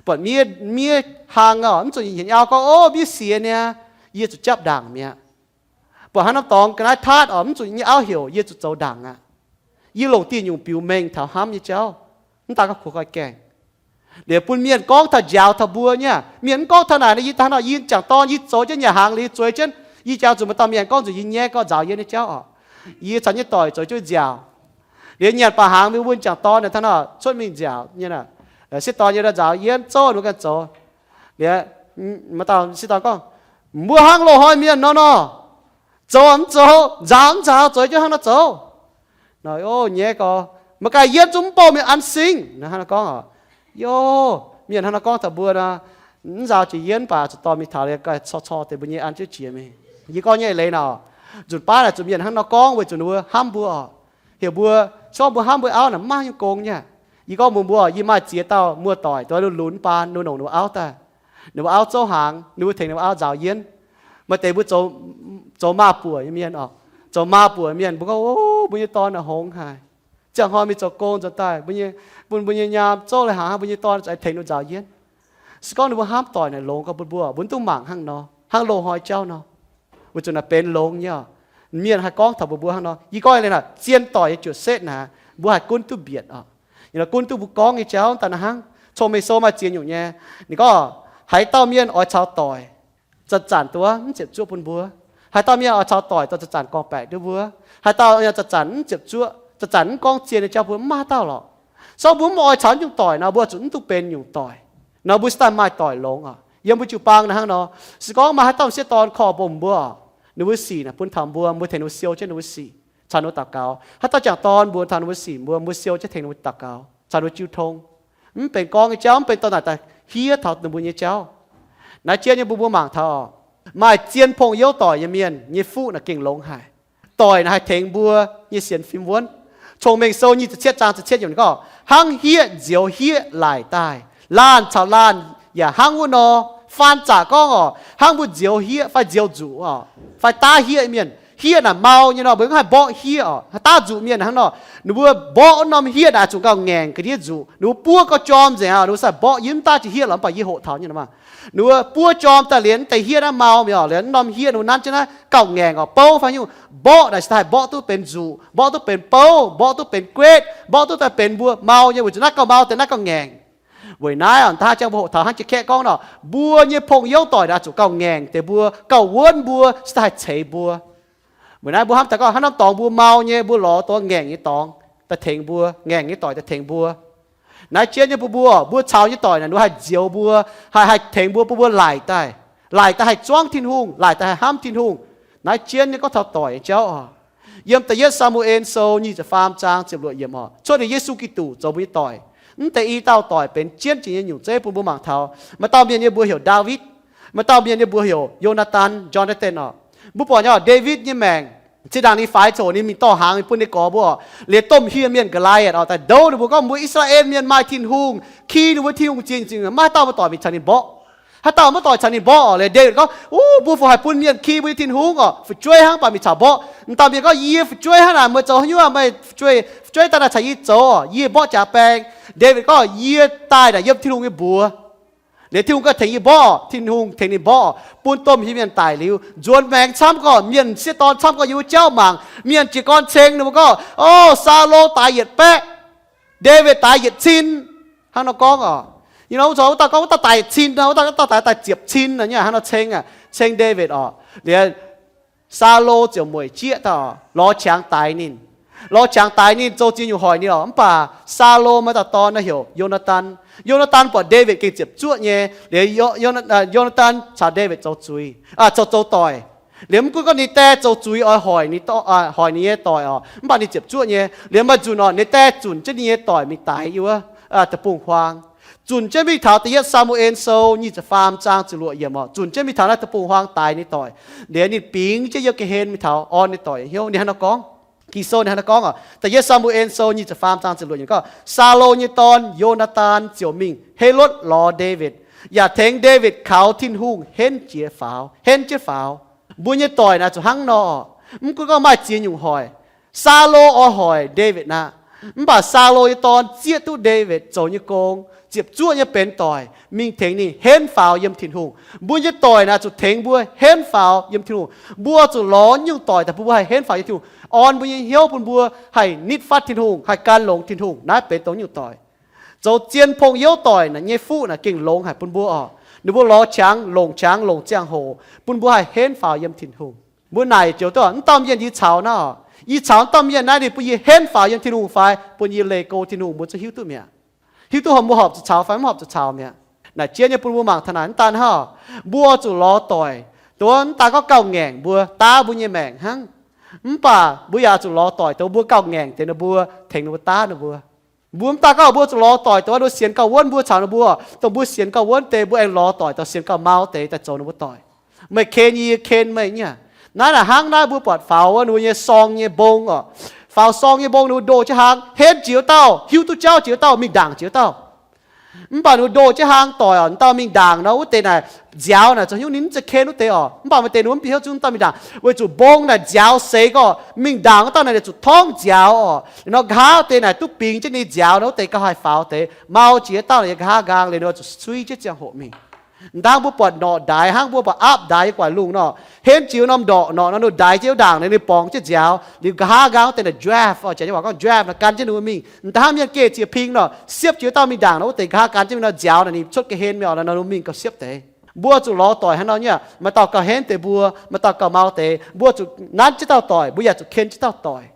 Buatc miev, miev hlang orqc, mv zuqc nyei auv gorngv, o, miev siec niaa, yie zuqc japv ndaangc mi'aqv. Buatc haaix norm dorngx ga'naaiv taatv orqc, mv zuqc nyei auv heuc, yie zuqc zoux ndaangc aqv. Yie longc diuh nyungc biux mengh taux hnamv nyei jauv, mv daan gorngv koi gaengh. Liuz bun mienh gorngv taux njaaux taux mbuo nyei aqv. Mienh mv gorngv taux naaic nor, yie daaih nor, yie jangc dorn, yie zoux jienv nyaanh hnaangx liuz zueiz jienv, yie jangx zuqc maaih dauh mienh gorngv nzunc yie nyaiv gorx nzaaux yie nyei jauv orqc. Yie caux nyei doic zoux jienv nziaauc. Liuz nyanc baac hnaangx mingh wuonh jangc dorn naaic taux nor cuotv mingh nziaauc nyei, sieqv dorn nyei nzaaux yie, zouv ninh mbuo ganh zoux. Liuz maaih dauh sieqv dorn gorngv, mbuo hnangv loz hnoi mienh nor nor, zoux mv zoux, nzaaux mv nzaaux, zoux jienv hnangv nor zoux. Nor, o, nyaiv gorx, maiv gaax yie zungv mv bouh mingh an singv. Hnangv nor gorngv orqc. Yo, Mienh hnangv nor gorngv taux mbuo nor, mv nzaaux jiex yie mv baac zuqc dorh mingh taux liuz ganh cor cor deix mbuo nyei an jienv jiex mingh. Yie gorngv nyei eix leiz naaic, nzunc baav naaic zuqc mienh hnangv nor gorngv weic zuqc ninh mbuo hnamv mbuo oc. Heuc mbuo, se gorngv mbuo hnamv mbuo auv naaic mv maaih haaix nyungc gong nyei. Yie gorngv mbuox mbuo, yie maaih ziex dauh muoz-doic, dongh lunx lunx mv baan, ninh mbuo nongc ninh mbuo auv daaih. Ninh mbuo auv zouv hnaangx, ninh mbuo tengx ninh mbuo auv nzaaux yienv. Maaih deix mbuo zoux maaz-buoc nyei mienh oc, zoux maaz-buoc mienh, mbuo gorngv, o, mbuo nyei dorn naaic hngongx haic. Ziangh hnoi mingh zoux gong nzuonx daaih, mbuo nyei, bun mbuo nyei nyaam zouv lai hnaangx, mbuo nyei dorn za'gengh tengx ninh nzaaux yienv. Se gorngv ninh mbuo hnamv doic naaic longx gau bun mbuo, mbuo mv dungx mangc hnangv nor, hnangv loz-hnoi jauv nor. Weic zuqc naaic benx longx nyei oc. Mienh haih gorngv taux mbuo mbuo hnangv nor. Yie gorngv eix leiz naaic, zien doic nyei juoqc setv naaic, mbuo haih gunv duqv mbietc oc. Gunv duqv mbuo gorngv nyei jauv daaih naaic hnangv. Cong-Mengh Sou maaih ziex nyungc nyei. Ninh gorngv, haaix dauh mienh oix caux doic, zanc-zanc duqv mv ziepc zuoqv bun mbuo. Haaix dauh mienh oix caux doic, zanc-zanc gorngv-baeqc duqv mbuo. Haaix dauh zanc-zanc mv ziepc zuoqv, zanc-zanc mv gorngv zien nyei jauv bun mbuo, mv maaih dauh lorqc. Se gorngv mbuo mv oix caux nyungc doic nor, mbuo zuqc mv duqv benx nyungc doic. Nor mbuo se daaih maaih doic longx oc. Yiem mbuo jiu-baang naaic hnangv nor, se gorngv maaih haaix dauh m'sieqv dorn korv-mbom mbuo, ninh mbuo sic naaic bun taux mbuo, mbuo tengx ninh mbuo siou jienv ninh mbuo sic, caux ninh mbuo daux gaux. Haaix dauh jangc dorn mbuo taux ninh mbuo sic mbuo, mbuo siou jienv tengx ninh mbuo daux gaux, caux ninh mbuo jiu tong. Mv benx gorngv nyei jauv, mv benx dorh naaic daaih hiev taux ninh mbuo nyei jauv. Naaiv jienv nyei mbuo mbuo mangc taux, maaih zien pongx-youz doic nyei mienh nyei fuqv naaic gengh longx haic. Doic naaic haih tengx mbuo nyei sienx fim wuonv. Cong-Mengh Sou nyic ziepc cietv zaang ziepc cietv yiemc gorngv, hnangv hieqv nzioux hieqv laaic daaih, laanh caux laanh yaac hnangv wuov nor. Faan zaqc gorngv oc, hnangv mbuo nzioux hieqv fai nzioux nzuqc oc, fai daav hieqv mienh. Hieqv naaic mau nyei nor, mbuo mv haih mborqv hieqv oc. Daav nzuqc mienh hnangv nor, ninh mbuo mborqv wuov norm hieqv naaic zuqc gauh ngaengc ga'ndiev nzuqc. Ninh mbuo buov gauh jorm nzengc oc, ninh mbuo sai mborqv yie mv daaih jiex hieqv lorqc, mv baac yie hoqc taux nyei nor maah. Ninh mbuo buov jorm daaih liuz, mv deix hieqv naaiv mau mi'aqv, liuz norm hieqv ninh mbuo nanv jienv naaiv gauh ngaengc oc, bouv fai nyungc. Mborqv naaic se daaih haih mborqv duqv benx nzuqc, mborqv duqv benx bouv, mborqv duqv benx guetv, mborqv duqv daaih benx mbuo mau nyei, weic zuqc naaiv gauh mau deix naaiv gauh ngaengc. Weic naaiv oc, da'haav jangx mbuo hoqc taux hnangv jiex kaeqv gorngv nor, mbuo nyei pongx-youz doic naaic zuqc gauh ngaengc deix mbuo, gauh wuonv mbuo, se daaih haih ceix mbuo. Weic naaiv mbuo hnamv daaih gorngv hnangv norm dorngx mbuo mau nyei, mbuo lorz dongh ngaengc nyei dorngx daaih tengx mbuo, ngaengc nyei doic daaih tengx mbuo. Naaiv jienv nyei bun mbuo, mbuo caux nyei doic naaic ninh haih nzioux mbuo, haih, haih tengx mbuo, bun mbuo laaic daaih, laaic daaih haih zuangv Tin-Hungh, laaic daaih haih hnamv Tin-Hungh. Naaiv jienv nyei gorngv taux doic nyei jauv oc. Yiem Da'yietv Saa^mu^en Sou nyic ziepc faam zaang ziepc luoqc yiemc oc, cuotv ninh Yesu Giduc zoux mbuo nyei doic. Mv deix i dauh doic benx jienv jiex nyei nyungc zeiv bun mbuo mangc taux. Maaih dauh mienh nyei mbuox heuc Ndaawitv, maaih dauh mienh nyei mbuox heuc Yo^naa^tan, Jonathan oc. Mbuo buatc nyei oc, Ndaawitv nyei maengc, zinh ndaangc ninh faix zoqc, ninh mingh dorh hnaangx bun ninh gorx mbuo oc, liuz domh hieh mienh Ga'laa^atc oc daaih ndouv ninh mbuo gorngv mbuo I^saa^laa^en Mienh maaih Tin-Hungh, ki ninh mbuo Tin-Hungh zingh zingh, maiv haaix dauh mbuo doic mingh caux ninh mborqv. Haaix dauh maiv doic caux ninh mborqv oc. Liuz Ndaawitv gorngv, Uv, mbuo fungc haih bun mienh ki mbuo nyei Tin-Hungh oc? Fu'jueiv hnangv baac mingh caux mborqv. M'dauh mienh gorngv, Yie fu'jueiv hnangv naaic, meih zoux haaix nyungc meih fu'jueiv, fu'jueiv daaih naaic caux yie zoux? Yie mborqv jaax baeng. Ndaawitv gorngv, Yie daaih naaic yiem Tin-Hungh nyei mbuox. Liuz Tin-Hungh ganh tengx yie mborqv, Tin-Hungh tengx ninh mborqv, bun domh hieh mienh daic liuz, nzuonx maengx camv gorqv, mienh sieqv dorn camv gorqv yiem wuov jauv mangc. Mienh jiez gorn ceng ninh mbuo gorngv, O, Saulo daic yietc baeqv, Ndaawitv daic yietc cin. Hnangv nor gorngv oc. Ih nor wuov dauh gorngv wuov dauh daic yietc cin nor, wuov dauh, wuov dauh daic, daic ziepc cin nor, hnangv nor ceng aqv, ceng Ndaawitv oc. Liuz Saulo ziouc mueic jieqv daaih oc, lorz qangx daix ninh. Lorz qangx daix ninh, zoux ziex nyungc hoic ninh oc. Mv baac Saulo maaih dauh dorn nor heuc Yo^naa^tan. Yo^naa^tan buatc Ndaawitv gengh ziepc zuoqv nyei, liuz Yo, Yo^naa^tan caux Ndaawitv zoux zuiz, zoux, zoux doic. Liuz mv gunv gorngv ninh die zoux zuiz oix hoic ninh, hoic ninh nyei doic oc, mv baac ninh ziepc zuoqv nyei. Liuz maaih nzunc oc, ninh die zunc jienv ninh nyei doic mingh daix yiem wuov deic-bung-huaang. Zunc jienv mingh taux Da'yietv Saa^mu^en Sou nyic ziepc faam zaang ziepc luoqc yiemc oc. Zunc jienv mingh taux naaiv deic-bung-huaang daix ninh doic. Liuz ninh bingx jienv yiem ga'hlen mingh taux orn ninh doic nyei hnyouv. Ninh hnangv nor gorngv, Ging-Sou ninh hnangv nor gorngv oc, Da'yietv Saa^mu^en Sou nyic ziepc faam zaang ziepc luoqc yiemc gorngv, Saulo nyei dorn, Yo^naa^tan, ziouc mingh Helotv lorz Ndaawitv, yaac tengx Ndaawitv kaux Tin-Hungh henv jiez faaux, henv jienv faaux. Mbuo nyei doic naaic zuqc hnangv nor oc. Mv gunv gorngv maaih ziex nyungc hoic, Saulo oix hoic Ndaawitv aqv. Mv baac Saulo nyei dorn zieqv duqv Ndaawitv zoux nyei gong, ziepc zuoqv nyei benx doic, mingh tengx ninh henv faaux yiem Tin-Hungh. Mbuo nyei doic naaic zuqc tengx mbuo henv faaux yiem Tin-Hungh. Mbuo zuqc lorz nyungc doic daaih bun mbuo haih henv faaux yiem Tin-Hungh, orn mbuo nyei hnyouv bun mbuo haih nitv fatv Tin-Hungh, haih gan longx Tin-Hungh. Naaiv benx dongh nyungc doic. Zoux zien pongx-youz doic naaic nyei fuqv naaic gengh longx haic bun mbuo oc. Ninh mbuo lorz qangx, longc qangx, longc ziangh hoc bun mbuo haih henv faaux yiem Tin-Hungh. Mbuo naaic joux duqv, mv dauh mienh yie caux naaiv oc, yie caux mv dauh mienh naaiv, ninh bun yie henv faaux yiem Tin-Hungh fai bun yie leih go Tin-Hungh, mbuo zungv hiuv duqv mi'aqv. Hiuv duqv horpc mbuo horpc zuqc caux fai mv horpc zuqc caux mi'aqv. Naaic jienv nyei bun mbuo mangc taux naaic, mv daan hnangv oc, mbuo zuqc lorz doic, dongh mv daan gorngv gauh ngaengc mbuo, daav mbuo nyei maengc hnangv. Mv baac mbuo yaac zuqc lorz doic dongh mbuo gauh ngaengc deix ninh mbuo, tengx ninh mbuo, daav ninh mbuo. Mbuo mv daaih gorngv mbuo zuqc lorz doic dongh wuov sienx gauh wuonv mbuo caux ninh mbuo, dongh mbuo sienx gauh wuonv deix mbuo aengx lorz doic dongh sienx gauh mau deix daaih zoux ninh mbuo doic. Meih ken yie, yie ken meih nyei. Naaiv naaic hnangv naaiv mbuo buatc faaux wuov ninh mbuo nyei sorng nyei mbong oc. Faaux sorng nyei mbong ninh mbuo ndoh jienv hlang, henv jiex wuov dauh, hiuv duqv jauv jiex wuov dauh, mingh ndaangc jiex wuov dauh. Mv baac ninh mbuo ndoh jienv hlang doic oc, dauh mingh ndaangc nor wuov deix naaic nziaaux naaic zoux hnyouv ninh mv zeiz ken wuov deix oc. Mv baac maaih deix ninh mv bieqc hnyouv zungv dauh mingh ndaangc, weic zuqc mbong naaic nziaaux seix gorqv mingh ndaangc wuov dauh naaic zuqc torngv nziaaux oc. Liuz nor nqa'haav deix naaic duqv bingx jienv ninh nziaaux nor wuov deix gauh haih faaux deix, mau jiex dauh naaic yiem nqa'haav nqaang liuz ninh zuqc sui jienv ziangh hoc mingh. M'dangv mbuo buatc norqc ndaix hnangv mbuo buatc aapv ndaix yiem gu'nguaaic lungh nor, henv jiex norm ndorqc norqc nor, ninh ndaix jienv wuov ndaangc naaic ninh borngz jienv nziaaux liuz nqa'haav nqaang wuov deix naaic draft oc, janx nyei waac gorngv draft nor gan jienv ninh mbuo mingh. M'dangv mienh geh ziec ping nor, siepv jiex wuov dauh mingh ndaangc nor wuov deix nqa'haav gan jienv mingh nor nziaaux naaic ninh cuotv ga'hlen mi'aqv nor, ninh mbuo mingh gauh siepv deix. Mbuo zuqc lorz doic hnangv nor nyei. Maaih dauh gauh henv deix mbuo, maaih dauh gauh mau deix. Mbuo zuqc nanv jienv dauh doic, mbuo yaac zuqc ken jienv dauh doic.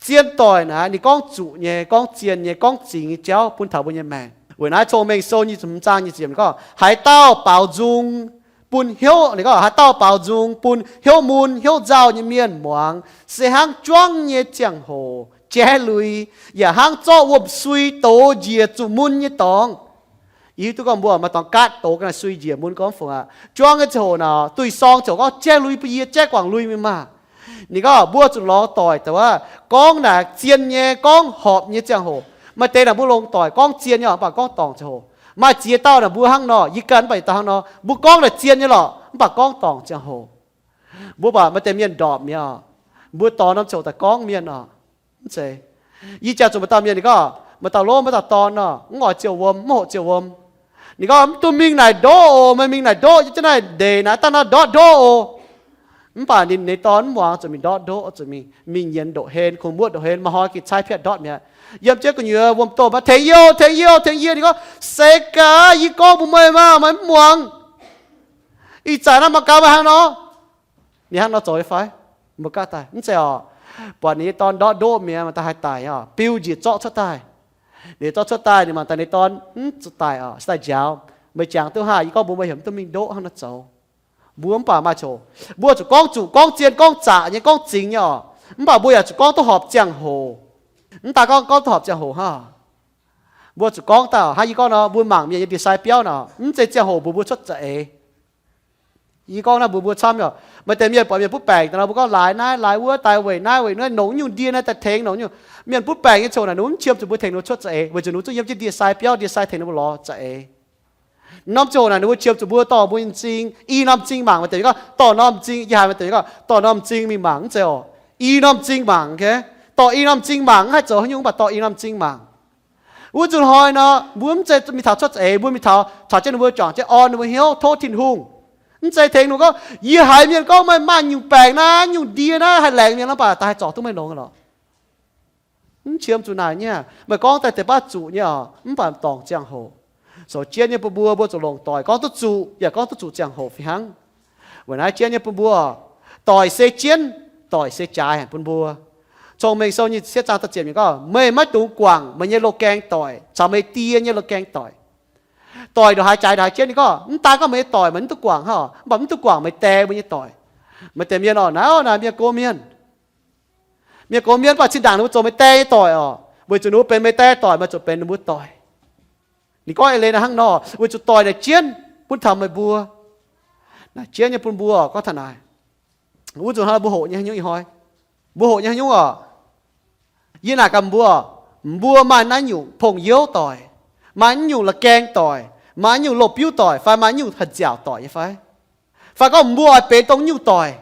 Zien doic naaic ninh gorngv zuqc nyei, gorngv zien nyei, gorngv zingx nyei jauv bun taux mbuo nyei maengc. Weic naaiv Cong-Mengh Sou nyic ziepc hmz zaang nyic ziepc yiemc gorngv, haaix dauh baaux nzung bun hnyouv, ninh gorngv haaix dauh baaux nzung bun hnyouv mun hnyouv nzauh nyei mienh muangx, se hnangv juangv nyei ziangh hoc jaiv lui, yaac hnangv zorqv wuom-sui dox njiec zuqc mun nyei dorngx. Yie hiuv duqv gorngv mbuo maaih dorngx gaatv dox ga'naaiv sui njiec mun gorngv fungc aqv. Juangv nyei ziangh hoc naaic, duih sorng ziouc gorngv jaiv lui bun yie, jaiv guangc lui mingh maah. Ninh gorngv mbuo zuqc lorz doic dongh wuov gorngv naaic zien nyei, gorngv horpc nyei ziangh hoc. Maaih deix naaic mbuo longc doic gorngv zien nyei oc, mv baac gorngv dorngc ziangh hoc. Maaih ziex dauh naaic mbuo hnangv nor, yie ganh mv baac yietc dauh hnangv nor, mbuo gorngv naaic zien nyei lorqc, mv baac gorngv dorngc ziangh hoc. Mbuo baac maaih deix mienh ndorpc mi'aqv oc. Mbuo dorh norm ziouc daaih gorngv mienh oc. Mv zeiz. Yie jangx zuqc maaih dauh mienh ninh gorngv, maaih dauh lov maaih dauh dorn nor, mv oix ziouc wuom, mv hoqc ziouc wuom. Ninh gorngv, mv duqv mingh naaic ndoqv oc. Meih mingh naaic ndoqv, yie jienv naaiv ndeic naaic daaih nor ndortv ndoqv oc. Mv baac ninh nyei dorn mv muangx, zuqc mingh ndortv ndoqv, zuqc mingh, mingh nyienz ndoqc hlen, kungx muoqv ndoqc hlen, maaih hnoi gengh caaiv piatv ndortv mi'aqv. Yiem jienv gu'nyuoz wuom-doh maah, tengx yie, tengx yie, tengx yie. Ninh gorngv, se gaax, yie gorngv mbuox meih maah, meih mv muangx. Ih zanc naaiv mangc gaax meih hnangv nor. Ninh hnangv nor zoux nyei fai? Mbuo gaav daaih mv zeiz oc. Buatc ninh nyei dorn ndortv ndoqv mi'aqv, mangc daaih haih daic oc, biu njiec zorqv cuotv daaih. Ninh zorqv cuotv daaih, ninh mangc daaih ninh dorn mv zuqc daic oc, se daaih njaaux. Meih jangx duqv haaix? Yie gorngv mbuox meih heuc mv duqv mingh ndoqv hnangv nor zoux. Mbuo mv baac maaih ziangh hoc mbuo zuqc gorngv zuqc, gorngv zien, gorngv zaqc nyei, gorngv zingx nyei oc. Mv baac mbuo yaac zuqc gorngv duqv horpc ziangh hoc. Mv daaih gorngv, gorngv duqv horpc ziangh hoc hnangv. Mbuo zuqc gorngv daaih hnangv yie gorngv nor, mbuo mangc mienh nyei ndie-sai biauv nor, mv zeiz ziangh hoc mbuox mbuo cuotv za'eix. Yie gorngv naaiv mbuox mbuo camv nyei oc. Maaih deix mienh buatc mienh butv baengc daaih nor, mbuo gorngv laaix naaiv laaix wuov daaih weic naaiv weic naaiv, nongc nyungc ndie naaiv daaih tengx nongc nyungc. Mienh butv baengc nyei ziangh hoc naaic ninh mbuo mv qiemx zuqc mbuo tengx ninh mbuo cuotv za'eix, weic zuqc ninh mbuo zuqc yiem jienv ndie-sai biauv, ndie-sai tengx ninh mbuo lorz za'eix. Norm ziangh hoc naaic ninh mbuo qiemx zuqc mbuo dorh mbuo nyei m'zing, i norm m'zing mangc. Maaih deix gorngv dorh norm m'zing, yie haiz maaih deix gorngv dorh norm m'zing mingh mangc, mv zeiz oc. I norm m'zing mangc, dorh i norm m'zing mangc, mv haih zoux haaix nyungc, mv baac dorh i norm m'zing mangc. Wuov nzunc hnoi nor, mbuo mv zeiz mingh taux cuotv za'eix, mbuo mingh taux caux jienv ninh mbuo juangc jienv orn ninh mbuo hnyouv, tov Tin-Hungh. Mv zeiz tengx ninh mbuo gorngv, yie haiz mienh gorngv meih maaih nyungc baengc naaiv, nyungc ndie naaiv haih laengz mienh, mv baac da'haih zorc duqv meih longx lorqc. Mv qiemx zuqc naaic nyei. Meih gorngv daaih deix baav zuqc nyei oc, mv baac dorngc ziangh hoc. Zoux jienv nyei bun mbuo, mbuo zuqc longc doic gorngv duqv zuqc, yaac gorngv duqv zuqc ziangh hoc fih hnangv. Weic naaiv jienv nyei bun mbuo, doic se jienv, doic se jaaix haic bun mbuo. Cong-Mengh Sou nyic ziepc cietv zaang da'ziepc yiemc gorngv, meih maiv dungx guangc meih nyei loz-gaeng doic caux meih die nyei loz-gaeng doic. Doic ndongc haaix jaaix ndongc haaix jienv. Ninh gorngv, mv daan gorngv meih nyei doic meih mv duqv guangc hnangv, mv baac mv duqv guangc meih die mbuo nyei doic. Maaih deix mienh oc, naaiv oc, naaiv mienh gox mienh. Mienh gox mienh mv baac zinh ndaangc ninh mbuo zoux meih die nyei doic oc, weic zuqc ninh mbuo benx meih die doic, meih zuqc benx ninh mbuo doic. Ninh gorngv eix leiz naaiv hnangv nor, weic zuqc doic naaic jienv bun taux meih mbuo. Naaic jienv nyei bun mbuo gorngv taux naaic. Wuov nzunc hnangv mbuo hoqc nyei haaix nyungc ih hnoi? Mbuo hoqc nyei haaix nyungc oc? Yie naaic gaax mbuo, mbuo maaih naaiv nyungc pong-youv doic, maaih naaiv nyungc la'gaeng doic, maaih naaiv nyungc loz-biuv doic, fai maaih naaiv nyungc haih nziaauc doic nyei fai? Fai gorngv mbuo oix benx dongh nyungc doic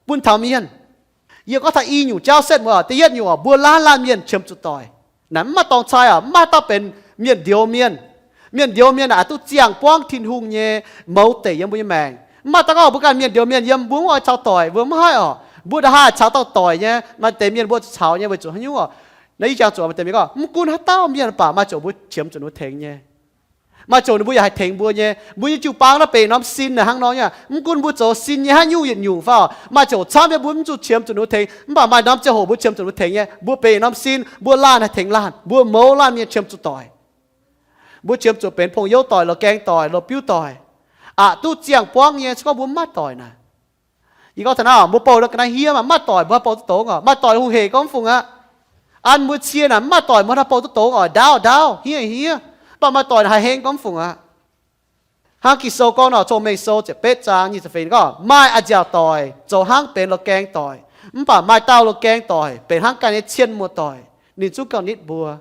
bun taux mienh? Yie gorngv taux i nyungc jauv setv muoz. Da'yietv nyungc oc, mbuo laanh laanh mienh qiemx zuqc doic. Naaic mv maaih dorngx cai oc, mv maaih dauh benx mienh njoux mienh. Mienh njoux mienh naaic duqv ziangh buangv Tin-Hungh nyei mouz deic yiem mbuo nyei maengc. Mv maaih dauh gorngv mbuo ganh mienh njoux mienh yiem mbuo mv oix caux doic, mbuo mv haih oc. Mbuo ndongc haaix caux dauh doic nyei, maaih deix mienh mbuo zuqc caux nyei weic zuqc haaix nyungc oc. Naaiv ih jangx zuqc maaih deix mienh gorngv, mv gunv haaix dauh mienh baac maaih ziouc mbuo qiemx zuqc ninh mbuo tengx nyei. Maaih ziouc ninh mbuo yaac haih tengx mbuo nyei. Mbuo nyei jiu-baang naaiv benx norm sin naaic hnangv nor nyei. Mv gunv mbuo zoux sin nyei haaix nyungc yietc nyungc fai oc, maaih ziouc camv nyei mbuo mv zuqc qiemx zuqc ninh mbuo tengx, mv baac maaih norm ziangh hoc mbuo qiemx zuqc ninh mbuo tengx nyei. Mbuo benx norm sin, mbuo laanh haih tengx laanh, mbuo mouz laanh mienh qiemx zuqc doic. Mbuo qiemx zuqc benx pong-youv doic, loz-gaeng doic, loz-biuv doic. Aqc duqv ziangh buangv nyei, se gorngv mbuo mv maaih doic naaic. Yie gorngv taux naaiv, mbuo bouh ga'naaiv hiev maah, mv maaih doic mbuo haih bouh duqv dongz oc. Maaih doic hungh hec gorngv mv fungc aqv. An mbuo cie naaic mv maaih doic, mbuo hnangv bouh duqv dongz oc, ndaauv ndaauv, hniev hniev. Mv baac maaih doic naaic haih heng gorngv mv fungc aqv. Hnangv Ging-Sou gorngv nor, Cong-Mengh Sou ziepc betv zaang nyic ziepc feix gorngv, maaih a'nziaauc doic zoux hnangv benx loz-gaeng doic, mv baac maaih dauh loz-gaeng doic benx hnangv ganh nyei cien muoz-doic, ninh zungv gauh nitv mbuo.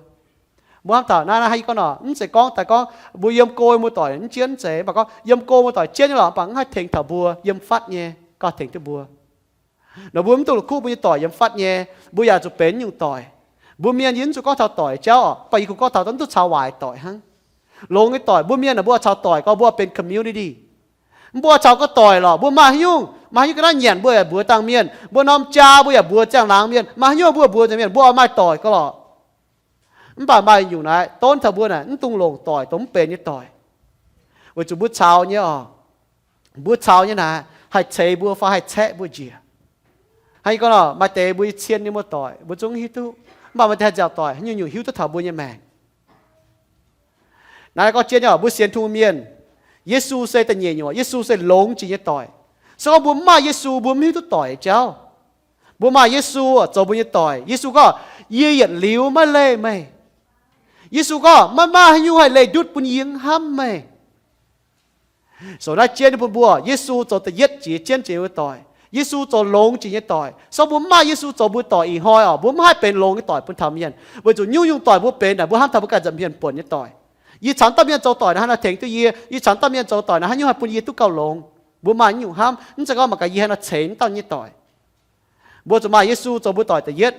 Mbuo hnamv taux naaiv, naaiv hnangv yie gorngv nor, mv zeiz gorngv daaih gorngv mbuo yiem go muoz-doic mv jienv, mv zeiz, mv baac gorngv yiem go muoz-doic jienv nyei lorqc, mv baac mv haih tengx taux mbuo, yiem fatv nyei gauh tengx duqv mbuo. Nor mbuo mv dungx la'kuqv mbuo nyei doic yiem fatv nyei, mbuo yaac zuqc benx nyungc doic. Mbuo mienh yie mv zuqc gorngv taux doic jauv oc, mv baac yie kungx gorngv taux mv duqv caux waaic doic hnangv. Longx nyei doic, mbuo mienh naaic mbuo oix caux doic gorngv mbuo oix benx community. Mv baac oix caux gauh doic lorqc, mbuo maaih haaix nyungc, maaih haaix nyungc ga'naaiv nyanc mbuo yaac mbuox dangh mienh, mbuo norm jaa mbuo yaac mbuox ziangh laangz mienh, maaih haaix nyungc mbuo mbuox nzengc mienh, mbuo oix maaih doic gauh lorqc. Mv baac maaih nyungc naaic donv taux mbuo naaic mv dungx longc doic dongh mv benx nyei doic, weic zuqc mbuo caux nyei oc, mbuo caux nyei naaic haih ceix mbuo fai haih caeqv mbuo njiec. Hnangv yie gorngv nor, maaih deix mbuo nyei cien nyei muoz-doic mbuo zungv hiuv duqv, mv baac maaih deix haih nziaauc doic haaix nyungc nyungc hiuv duqv taux mbuo nyei maengc. Naaiv gorngv jienv nyei oc, mbuo sienx Tin-Hungh mienh, Yesu se da'nyeic nyungc, Yesu se longx jiex nyei doic. Se gorngv mbuo mv maaih Yesu, mbuo mv hiuv duqv doic jauv. Mbuo maaih Yesu zoux mbuo nyei doic. Yesu gorngv, yie yietc liuz maiv leih meih. Yesu gorngv, maiv maaih haaix nyungc haih leih ndutv bun yie hnamv meih. So naaiv jienv bun mbuo, Yesu zoux da'yietv jiex jienv jiex nyei doic. Yesu zoux longx jiex nyei doic. Se gorngv mbuo mv maaih Yesu zoux mbuo doic ih hnoi oc, mbuo mv haih benx longx nyei doic bun taux mienh. Weic zuqc nyungc-nyungc doic mbuo benx naaic, mbuo hnamv taux mbuo ganh nza'hmien buonc nyei doic. Yie caux dauh mienh zoux doic naaic hnangv naaiv tengx duqv yie, yie caux dauh mienh zoux doic naaic haaix nyungc haih bun yie duqv gauh longx. Mbuo maaih nyungc hnamv, mv zeiz gorngv mangc gaax yie haaix nor ceix dauh nyei doic. Mbuo zuqc maaih Yesu zoux mbuo doic da'yietv.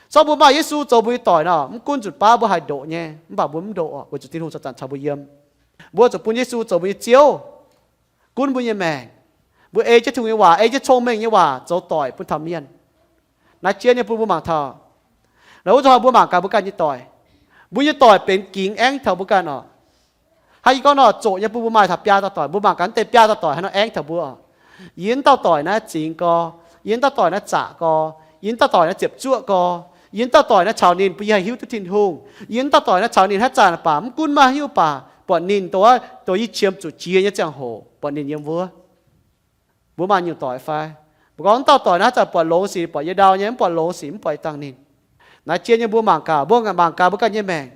Se gorngv mbuo maaih Yesu zoux mbuo nyei doic nor, mv gunv nzunc baav mbuo haih ndoqc nyei, mv baac mbuo mv ndoqc oc, weic zuqc Tin-Hungh zanc-zanc caux mbuo yiem. Mbuo zuqc bun Yesu zoux mbuo nyei Ziouv, gunv mbuo nyei maengc. Mbuo ei jienv Tin-Hungh nyei waac, ei jienv cong-mengh nyei waac zoux doic bun taux mienh. Naaiv jienv nyei bun mbuo mangc taux, naaiv wuov zuqc mbuo mangc gaax mbuo ganh nyei doic. Mbuo nyei doic benx gingx aengv taux mbuo ganh oc. Hnangv yie gorngv nor, zoqc nyei bun mbuo maaih taux biaa dauh doic, mbuo mangc gaax naaiv deix biaa dauh doic haaix nor aengv taux mbuo oc. Yie wuov dauh doic naaiv zingx gorx, yie wuov dauh doic naaiv zaqc gorx, yie wuov dauh doic naaiv ziepc zuoqv gorx, yie wuov dauh doic naaiv caux ninh bun yie haih hiuv duqv Tin-Hungh, yie wuov dauh doic naaiv caux ninh haaix zanc baac mv gunv maaih haaix nyungc baac buatc ninh dongh, dongh yie qiemx zuqc jiex nyei ziangh hoc buatc ninh yiem wuov. Mbuo maaih nyungc doic fai? Mbuo gorngv wuov dauh doic naaiv haaix zanc buatc longx sic buatc yie ndau nyei, mv buatc longx sic mv buatc yie dangh ninh. Naaiv jienv nyei mbuo mangc gaax, mbuo mangc gaax mbuo ganh nyei maengc.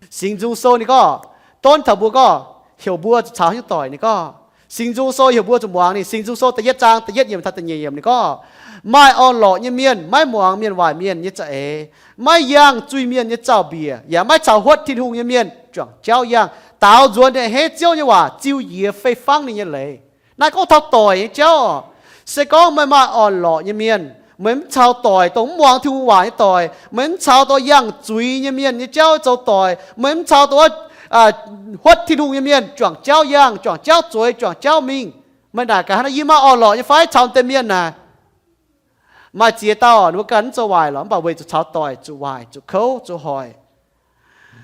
Singx Nzung Sou ninh gorngv, donv taux mbuo gorngv, heuc mbuo zuqc caux haaix nyungc doic ninh gorngv. Singx Nzung Sou heuc mbuo zuqc muangx ninh. Singx Nzung Sou da'yietv zaang da'yietv yiemc taux da'nyeic yiemc ninh gorngv, maaih orn-lorqc nyei mienh maiv muangx mienh waaic mienh nyei za'eix, maiv yangh zuiz-mienh nyei zaux-mbiec, yaac maiv caux huotv Tin-Hungh nyei mienh juangc jauv yangh. Daaux nzuonx ninh a'hneiv Ziouv nyei waac, ziux njiec fei-fangv ninh nyei leiz. Naaiv gorngv taux doic nyei jauv oc. Se gorngv meih maaih orn-lorqc nyei mienh, meih mv caux doic dongh mv muangx Tin-Hungh waac nyei doic, meih mv caux dongh yangh zuiz nyei mienh nyei jauv zoux doic, meih mv caux dongh huotv Tin-Hungh nyei mienh juangc jauv yangh, juangc jauv zueiz, juangc jauv mingh, meih naaic gaax hnangv naaiv, yie maaih orn-lorqc nyei fai caux deix mienh naaic? Maaih ziex dauh ninh mbuo ganh mv zoux waaic lorqc, mv baac weic zuqc caux doic zuqc waaic, zuqc kouv, zuqc hoic.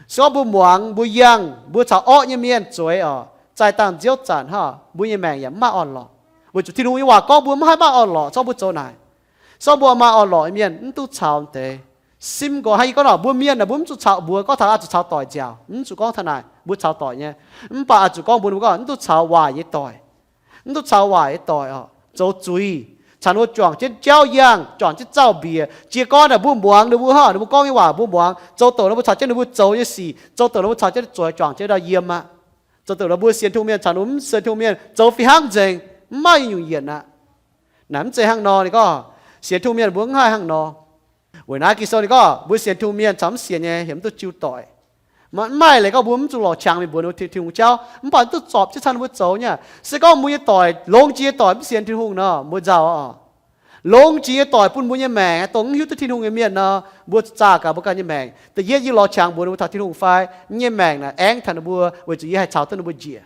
Se gorngv mbuo muangx, mbuo yangh, mbuo caux orqv nyei mienh zueiz oc, zaih dangh nziouv zanc hnangv, mbuo nyei maengc yaac mv maaih orn-lorqc. Weic zuqc Tin-Hungh nyei waac gorngv mbuo mv haih maaih orn-lorqc, se gorngv mbuo zoux naaic. Se gorngv mbuo maaih orn-lorqc nyei mienh mv duqv caux deix. Simv nqoi hnangv yie gorngv nor, mbuo mienh naaic mbuo mv zuqc caux mbuox gorngv taux oix zuqc caux doic nziaauc, mv zuqc gorngv taux naaic, mbuo caux doic nyei. Mv baac oix zuqc gorngv mbuox ninh mbuo gorngv mv duqv caux waaic nyei doic. Mv duqv caux waaic nyei doic oc, zoux zuiz, caux ninh mbuo juangc jienv jauv yangh, juangc jienv zaux-mbiec. Jiez gorn naaic mbuo muangx ninh mbuo hnangv, ninh mbuo gorngv nyei waac mbuo muangx, zoux douc ninh mbuo caux jienv ninh mbuo zoux nyei sic, zoux douc ninh mbuo caux jienv zueiz juangc jienv ndau yiem aqv. Zoux douc ninh mbuo sienx Tin-Hungh mienh caux ninh mbuo mv sienx Tin-Hungh mienh zoux fih hnangv nzengc, mv maaih nyungc yienc aqv. Naaic mv zeiz hnangv nor, ninh gorngv sienx Tin-Hungh mienh mbuo mv haih hnangv nor. Weic naaiv Ging-Sou ninh gorngv mbuo sienx Tin-Hungh mienh caux mv sienx nyei heuc mv duqv jiu doic. Mv maaih leiz gorngv mbuo mv zuqc lorz qangx mingh mbuox ninh mbuo Tin-Hungh jauv, mv baac mv duqv zorpc jienv caux ninh mbuo zoux nyei. Se gorngv mbuo nyei doic, longx jiex nyei doic mv sienx Tin-Hungh nor, mbuo nzauh oc. Longx jiex nyei doic bun mbuo nyei maengc dongh mv hiuv duqv Tin-Hungh nyei mienh nor, mbuo zaah gaax mbuo ganh nyei maengc. Da'yietv yie lorz qangx mbuox ninh mbuo taux Tin-Hungh fai, yie nyei maengc naaic aengv taux ninh mbuo, weic zuqc yie haih caux duqv ninh mbuo njiec.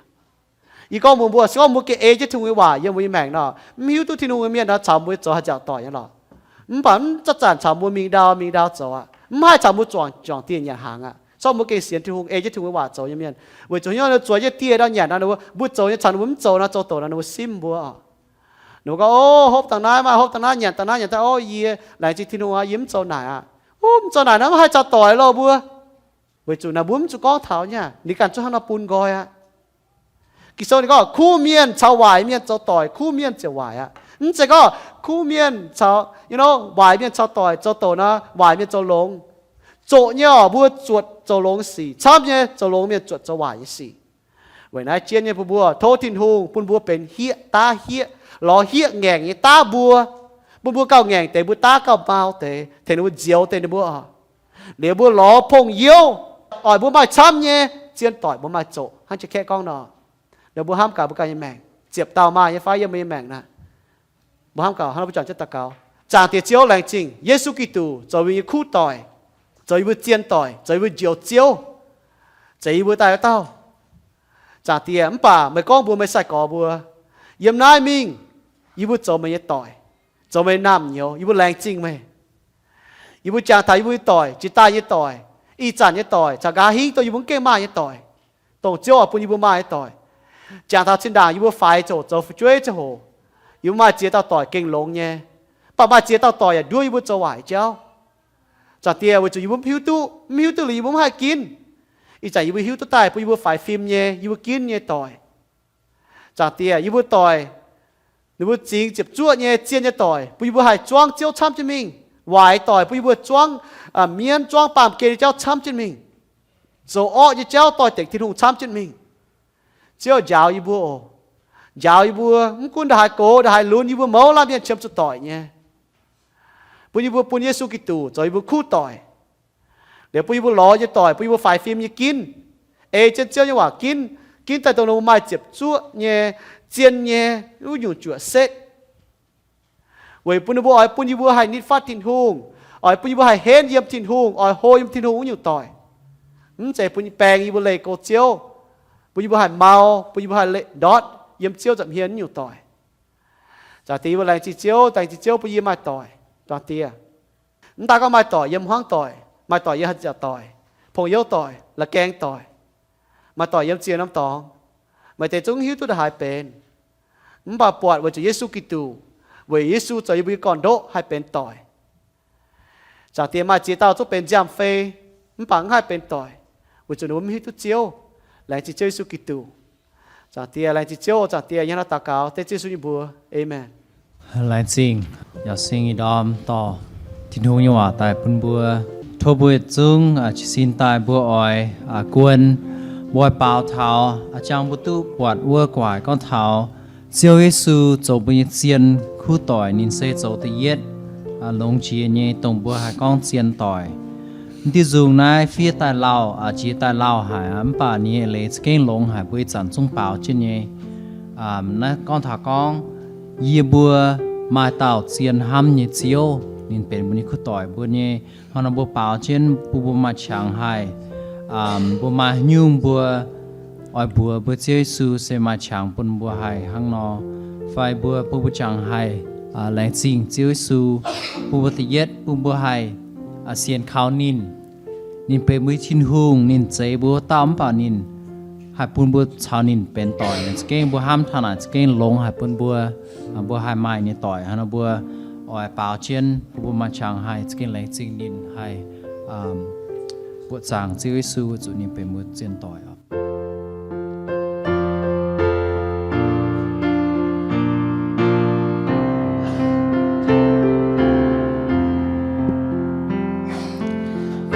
Yie gorngv mbuox mbuo, se gorngv mbuo gengh ei jienv Tin-Hungh nyei waac yiem mbuo nyei maengc nor, mv hiuv duqv Tin-Hungh nyei mienh nor caux mbuo zoux haih nziaauc doic nyei lorqc. Mv baac mv zanc-zanc caux mbuo mingh ndau mingh ndau zoux aqv. Mv haih caux mbuo juangc, juangc dieh nyanc hnaangx aqv. Se gorngv mbuo gengh sienx Tin-Hungh, ei jienv Tin-Hungh nyei waac zoux nyei mienh, weic zuqc hnyouv ninh zueiz jienv dieh ndau nyanc nor, mbuo zoux nyei caux ninh mbuo mv zoux nor, zoux douc nor ninh mbuo simv mbuo oc. Ninh mbuo gorngv, o, hopv dangh naaiv, maaih hopv dangh naaiv, nyanc dangh naaiv, nyanc daaih, o, yie laengz zingh Tin-Hungh aqv, yie mv zoux naaic aqv. Mv zoux naaic nor mv haih caux doic loh mbuo. Weic zuqc naaic mbuo mv zuqc gorngv taux nyei, ninh ganh zungv hnangv nor bun nqoi aqv. Ging-Sou ninh gorngv, kuv mienh caux waaic mienh zoux doic, kuv mienh ziouc waaic aqv. Mv zeiz gorngv kuv mienh caux, you know, waaic mienh caux doic zoux douc nor, waaic mienh zoux longx. Zoqc nyei oc, mbuo zuotc zoux longx sic. Camv nyei zoux longx mienh zuotc zoux waaic nyei sic. Weic naaiv zien nyei bun mbuo tov Tin-Hungh bun mbuo benx hieqv daav hieqv, lorz hieqv ngaengc nyei daav mbuo, bun mbuo gauh ngaengc deix, mbuo daav gauh mau deix, tengx ninh mbuo nzioux deix ninh mbuo oc. Liuz mbuo lorz pong-youv, oix mbuo maaih camv nyei zien doic mbuo maaih zoqc hnangv jiex-kaeqv gorngv nor. Liuz mbuo hnamv gaax mbuo ganh nyei maengc, ziepc dauh maaih nyei fai yiem mbuo nyei maengc naaiv. Mbuo hnamv gaax hnangv naaiv mbuo juangc jienv daux gaux. Zaangc Diex Ziouv, laengz zingh Yesu Giduc zoux mbuo nyei kuv doic, zoux yie mbuo zien doic, zoux yie mbuo njoux Ziouv, zoux yie mbuo daaih wuov dauh. Zaangc Diex, mv baac meih gorngv mbuox meih sai-gorx mbuo, yiem naaiv mingh yie mbuo zoux meih nyei doic, zoux meih naamh nyouz, yie mbuo laengz zingh meih. Yie mbuo jangx taux yie mbuo nyei doic, jiex daaih nyei doic, ih zanc nyei doic, caux nqa'haav hingv dongh yie mbuo mv gaengh maaih nyei doic, dongh Ziouv oix bun yie mbuo maaih nyei doic. Jangx taux zinh ndaangc yie mbuo faix ziangh hoc, zoux fu'jueiv ziangh hoc, yie mbuo maaih ziex dauh doic gengh longx nyei, mv baac maaih ziex dauh doic yaac nduov yie mbuo zoux waaic jauv. Zaangc Diex, weic zuqc yie mbuo mv hiuv duqv, mv hiuv duqv liuz yie mbuo mv haih ginv. Ih zanc yie mbuo hiuv duqv daaih bun yie mbuo faix fim nyei, yie mbuo ginv nyei doic. Zaangc Diex, yie mbuo doic, ninh mbuo zingx ziepc zuoqv nyei, zien nyei doic bun yie mbuo haih zuangv Ziouv camv jienv mingh. Waaic doic bun yie mbuo zuangv, aa, mienv, zuangv baamh gen nyei jauv camv jienv mingh, zoux orqv nyei jauv doix-dekc Tin-Hungh camv jienv mingh. Ziouv, njaaux yie mbuo oc. Njaaux yie mbuo, mv gunv ndongc haaix gox, ndongc haaix lunx, yie mbuo mouz laanh mienh qiemx zuqc doic nyei. Bun yie mbuo bun Yesu Giduc zoux yie mbuo kuv doic. Liuz bun yie mbuo lorz nyei doic, bun yie mbuo faix fim nyei ginv, ei jienv Ziouv nyei waac ginv, ginv daaih dongh ninh mbuo maaih ziepc zuoqv nyei, zien nyei wuov nyungc juoqc setv. Weic bun ninh mbuo oix bun yie mbuo haih nitv fatv Tin-Hungh, oix bun yie mbuo haih henv yiem Tin-Hungh, oix hlo yiem Tin-Hungh wuov nyungc doic. Mv zeiz bun baeng yie mbuo leih go Ziouv, bun yie mbuo haih mau, bun yie mbuo haih leih ndortv yiem Ziouv nza'hmien wuov nyungc doic. Zaangc Diex, yie mbuo laengz zingh Ziouv, laengz zingh Ziouv bun yie maaih doic. Zaangc Diex, mv daaih gorngv maaih doic yiem hmuangv doic, maaih doic yiem haaix zanc doic, pong-youv doic, la'gaeng doic, maaih doic yiem ziex norm dorngx, maaih deix zungv mv hiuv duqv ndongc haaix benx. Mv baac buatc weic zuqc Yesu Giduc, weic Yesu zoux yie mbuo nyei gorn-ndoqv haih benx doic. Zaangc Diex, maaih ziex dauh zungv benx nziaamv-fei, mv baac mv haih benx doic, weic zuqc ninh mbuo mv hiuv duqv Ziouv. Laengz zingh Ziouv Yesu Giduc. Zaangc Diex, laengz zingh Ziouv. Zaangc Diex, yie hnangv naaiv daux gaux dengv Ziouv Yesu nyei mbuox. Aamen. Laengz zingh. Yaac sing ih ndorm dorh Tin-Hungh nyei waac daaih bun mbuo. Tov mbuo yietc zungv, aa, jiez sin daaih mbuo oix, aa, guon, mbuo oix baaux taux, aa, jangx mbuo duqv buatc wuov gu'nguaaic gorngv taux Ziouv Yesu zoux mbuo nyei zien kuv doic, ninh se zoux da'yietv, aa, longx jiex nyei dongh mbuo haih gorngv zien doic. Mv diuh nzungh naaiv fiev daaih lauh, aa, jiex daaih lauh haic, aa, mv baac ninh nyei leiz za'gengh longx haic, mbuo ih zanc zungv baaux jienv nyei. Aa, naaiv gorngv taux gorngv yie mbuo maaih dauh zien hnamv nyei Ziouv, ninh benx mbuo nyei kuv doic. Mbuo nyei hnangv nor mbuo baaux jienv bun mbuo maaih qangx haih, aa, mbuo maaih haaix nyungc mbuo oix mbuox mbuo Ziouv Yesu se maaih qangx bun mbuo haih hnangv nor, fai mbuo bun mbuo qangx haih, aa, laengz zingh Ziouv Yesu, bun mbuo da'yietv bun mbuo haih, aa, sienx kaux ninh. Ninh benx mbuo nyei Tin-Hungh, ninh zeix mbuo wuov dauh, mv baac ninh haih bun mbuo caux ninh benx doic. Za'gengh mbuo hnamv taux naaic za'gengh longx haic bun mbuo, aa, mbuo haih maaih nyei doic. Hnangv nor mbuo oix baaux jienv bun mbuo maaih qangx haih za'gengh laengz zingh ninh, haih, aa, buoqc zaangc Ziouv Yesu weic zuqc ninh benx mbuo zien doic oc.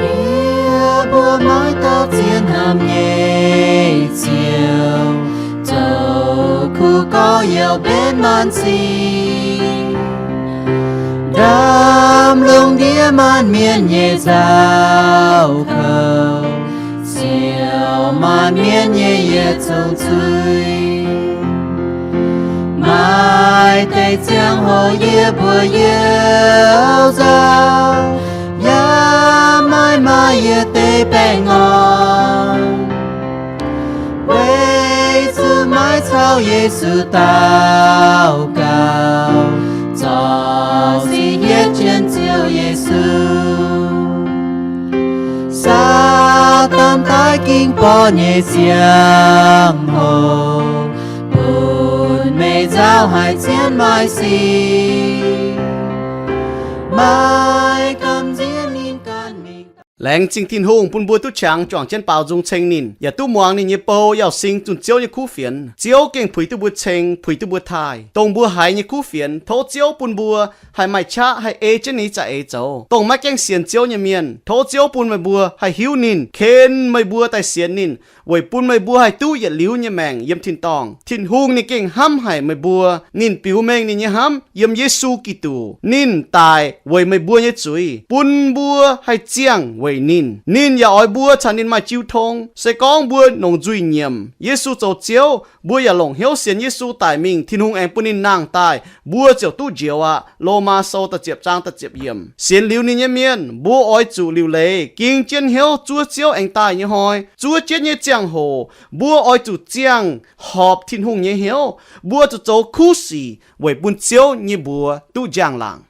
Yie mbuo maiv dauh zien hnamv nyei Ziouv, zoux kuv gorx-youz benx maanc sic, ndaam lungh ndiev maanc mienh nyei nzauh kouv, siou maanc mienh nyei yietc zungv zuiz. Maaih deix ziangh hoc yie mbuo youh nzauh, yaac maaih maaih yietc deix baengh orn. Weic zuqc maiv caux Yesu daux gaux, zorc sic hietv jienv Ziouv Yesu, Saadaan daiv ging borqv nyei ziangh hoc, bun meih nzauh haic zien maaih sic, maaih gamh nziex ninh ganh mingh. Laengz zingh Tin-Hungh bun mbuo duqv qangx juangc jienv baaux nzung ceng ninh, yaac duqv muangx ninh nyei bou yauh sing zunh Ziouv nyei kuv fienx. Ziouv gengh puix duqv mbuo ceng, puix duqv mbuo taaih, dongh mbuo haiz nyei kuv fienx. Tov Ziouv bun mbuo haih maaih qaqv haih ei jienv ninh nyei za'eix zoux, dongh maiv gaengh sienx Ziouv nyei mienh. Tov Ziouv bun meih mbuo haih hiuv ninh, ken meih mbuo daaih sienx ninh, weic bun meih mbuo haih duqv yietc liuz nyei maengc yiem tin-dorngh. Tin-Hungh ninh gengh hnamv haic meih mbuo. Ninh biux mengh ninh nyei hnamv yiem Yesu Giduc. Ninh daic weic meih mbuo nyei zuiz, bun mbuo haih ziangh weic ninh. Ninh yaac oix mbuo caux ninh maaih jiu tong. Se gorngv mbuo longc nzuih nyiemc Yesu zoux Ziouv, mbuo yaac longc hnyouv sienx Yesu daic mingh, Tin-Hungh aengx bun ninh nangh daaih, mbuo ziouc duqv njoux aqv. Lomaa Sou da'ziepc zaang da'ziepc yiemc. Sienx liuz ninh nyei mienh, mbuo oix zuqc liuc leiz ging jienv hnyouv zuov Ziouv aengx daaih nyei hnoi. Zuov jienv nyei ziangh hoc, mbuo oix zuqc ziangh horpc Tin-Hungh nyei hnyouv. Mbuo zuqc zoux kuv sic weic bun Ziouv nyei mbuox duqv njang-laangc.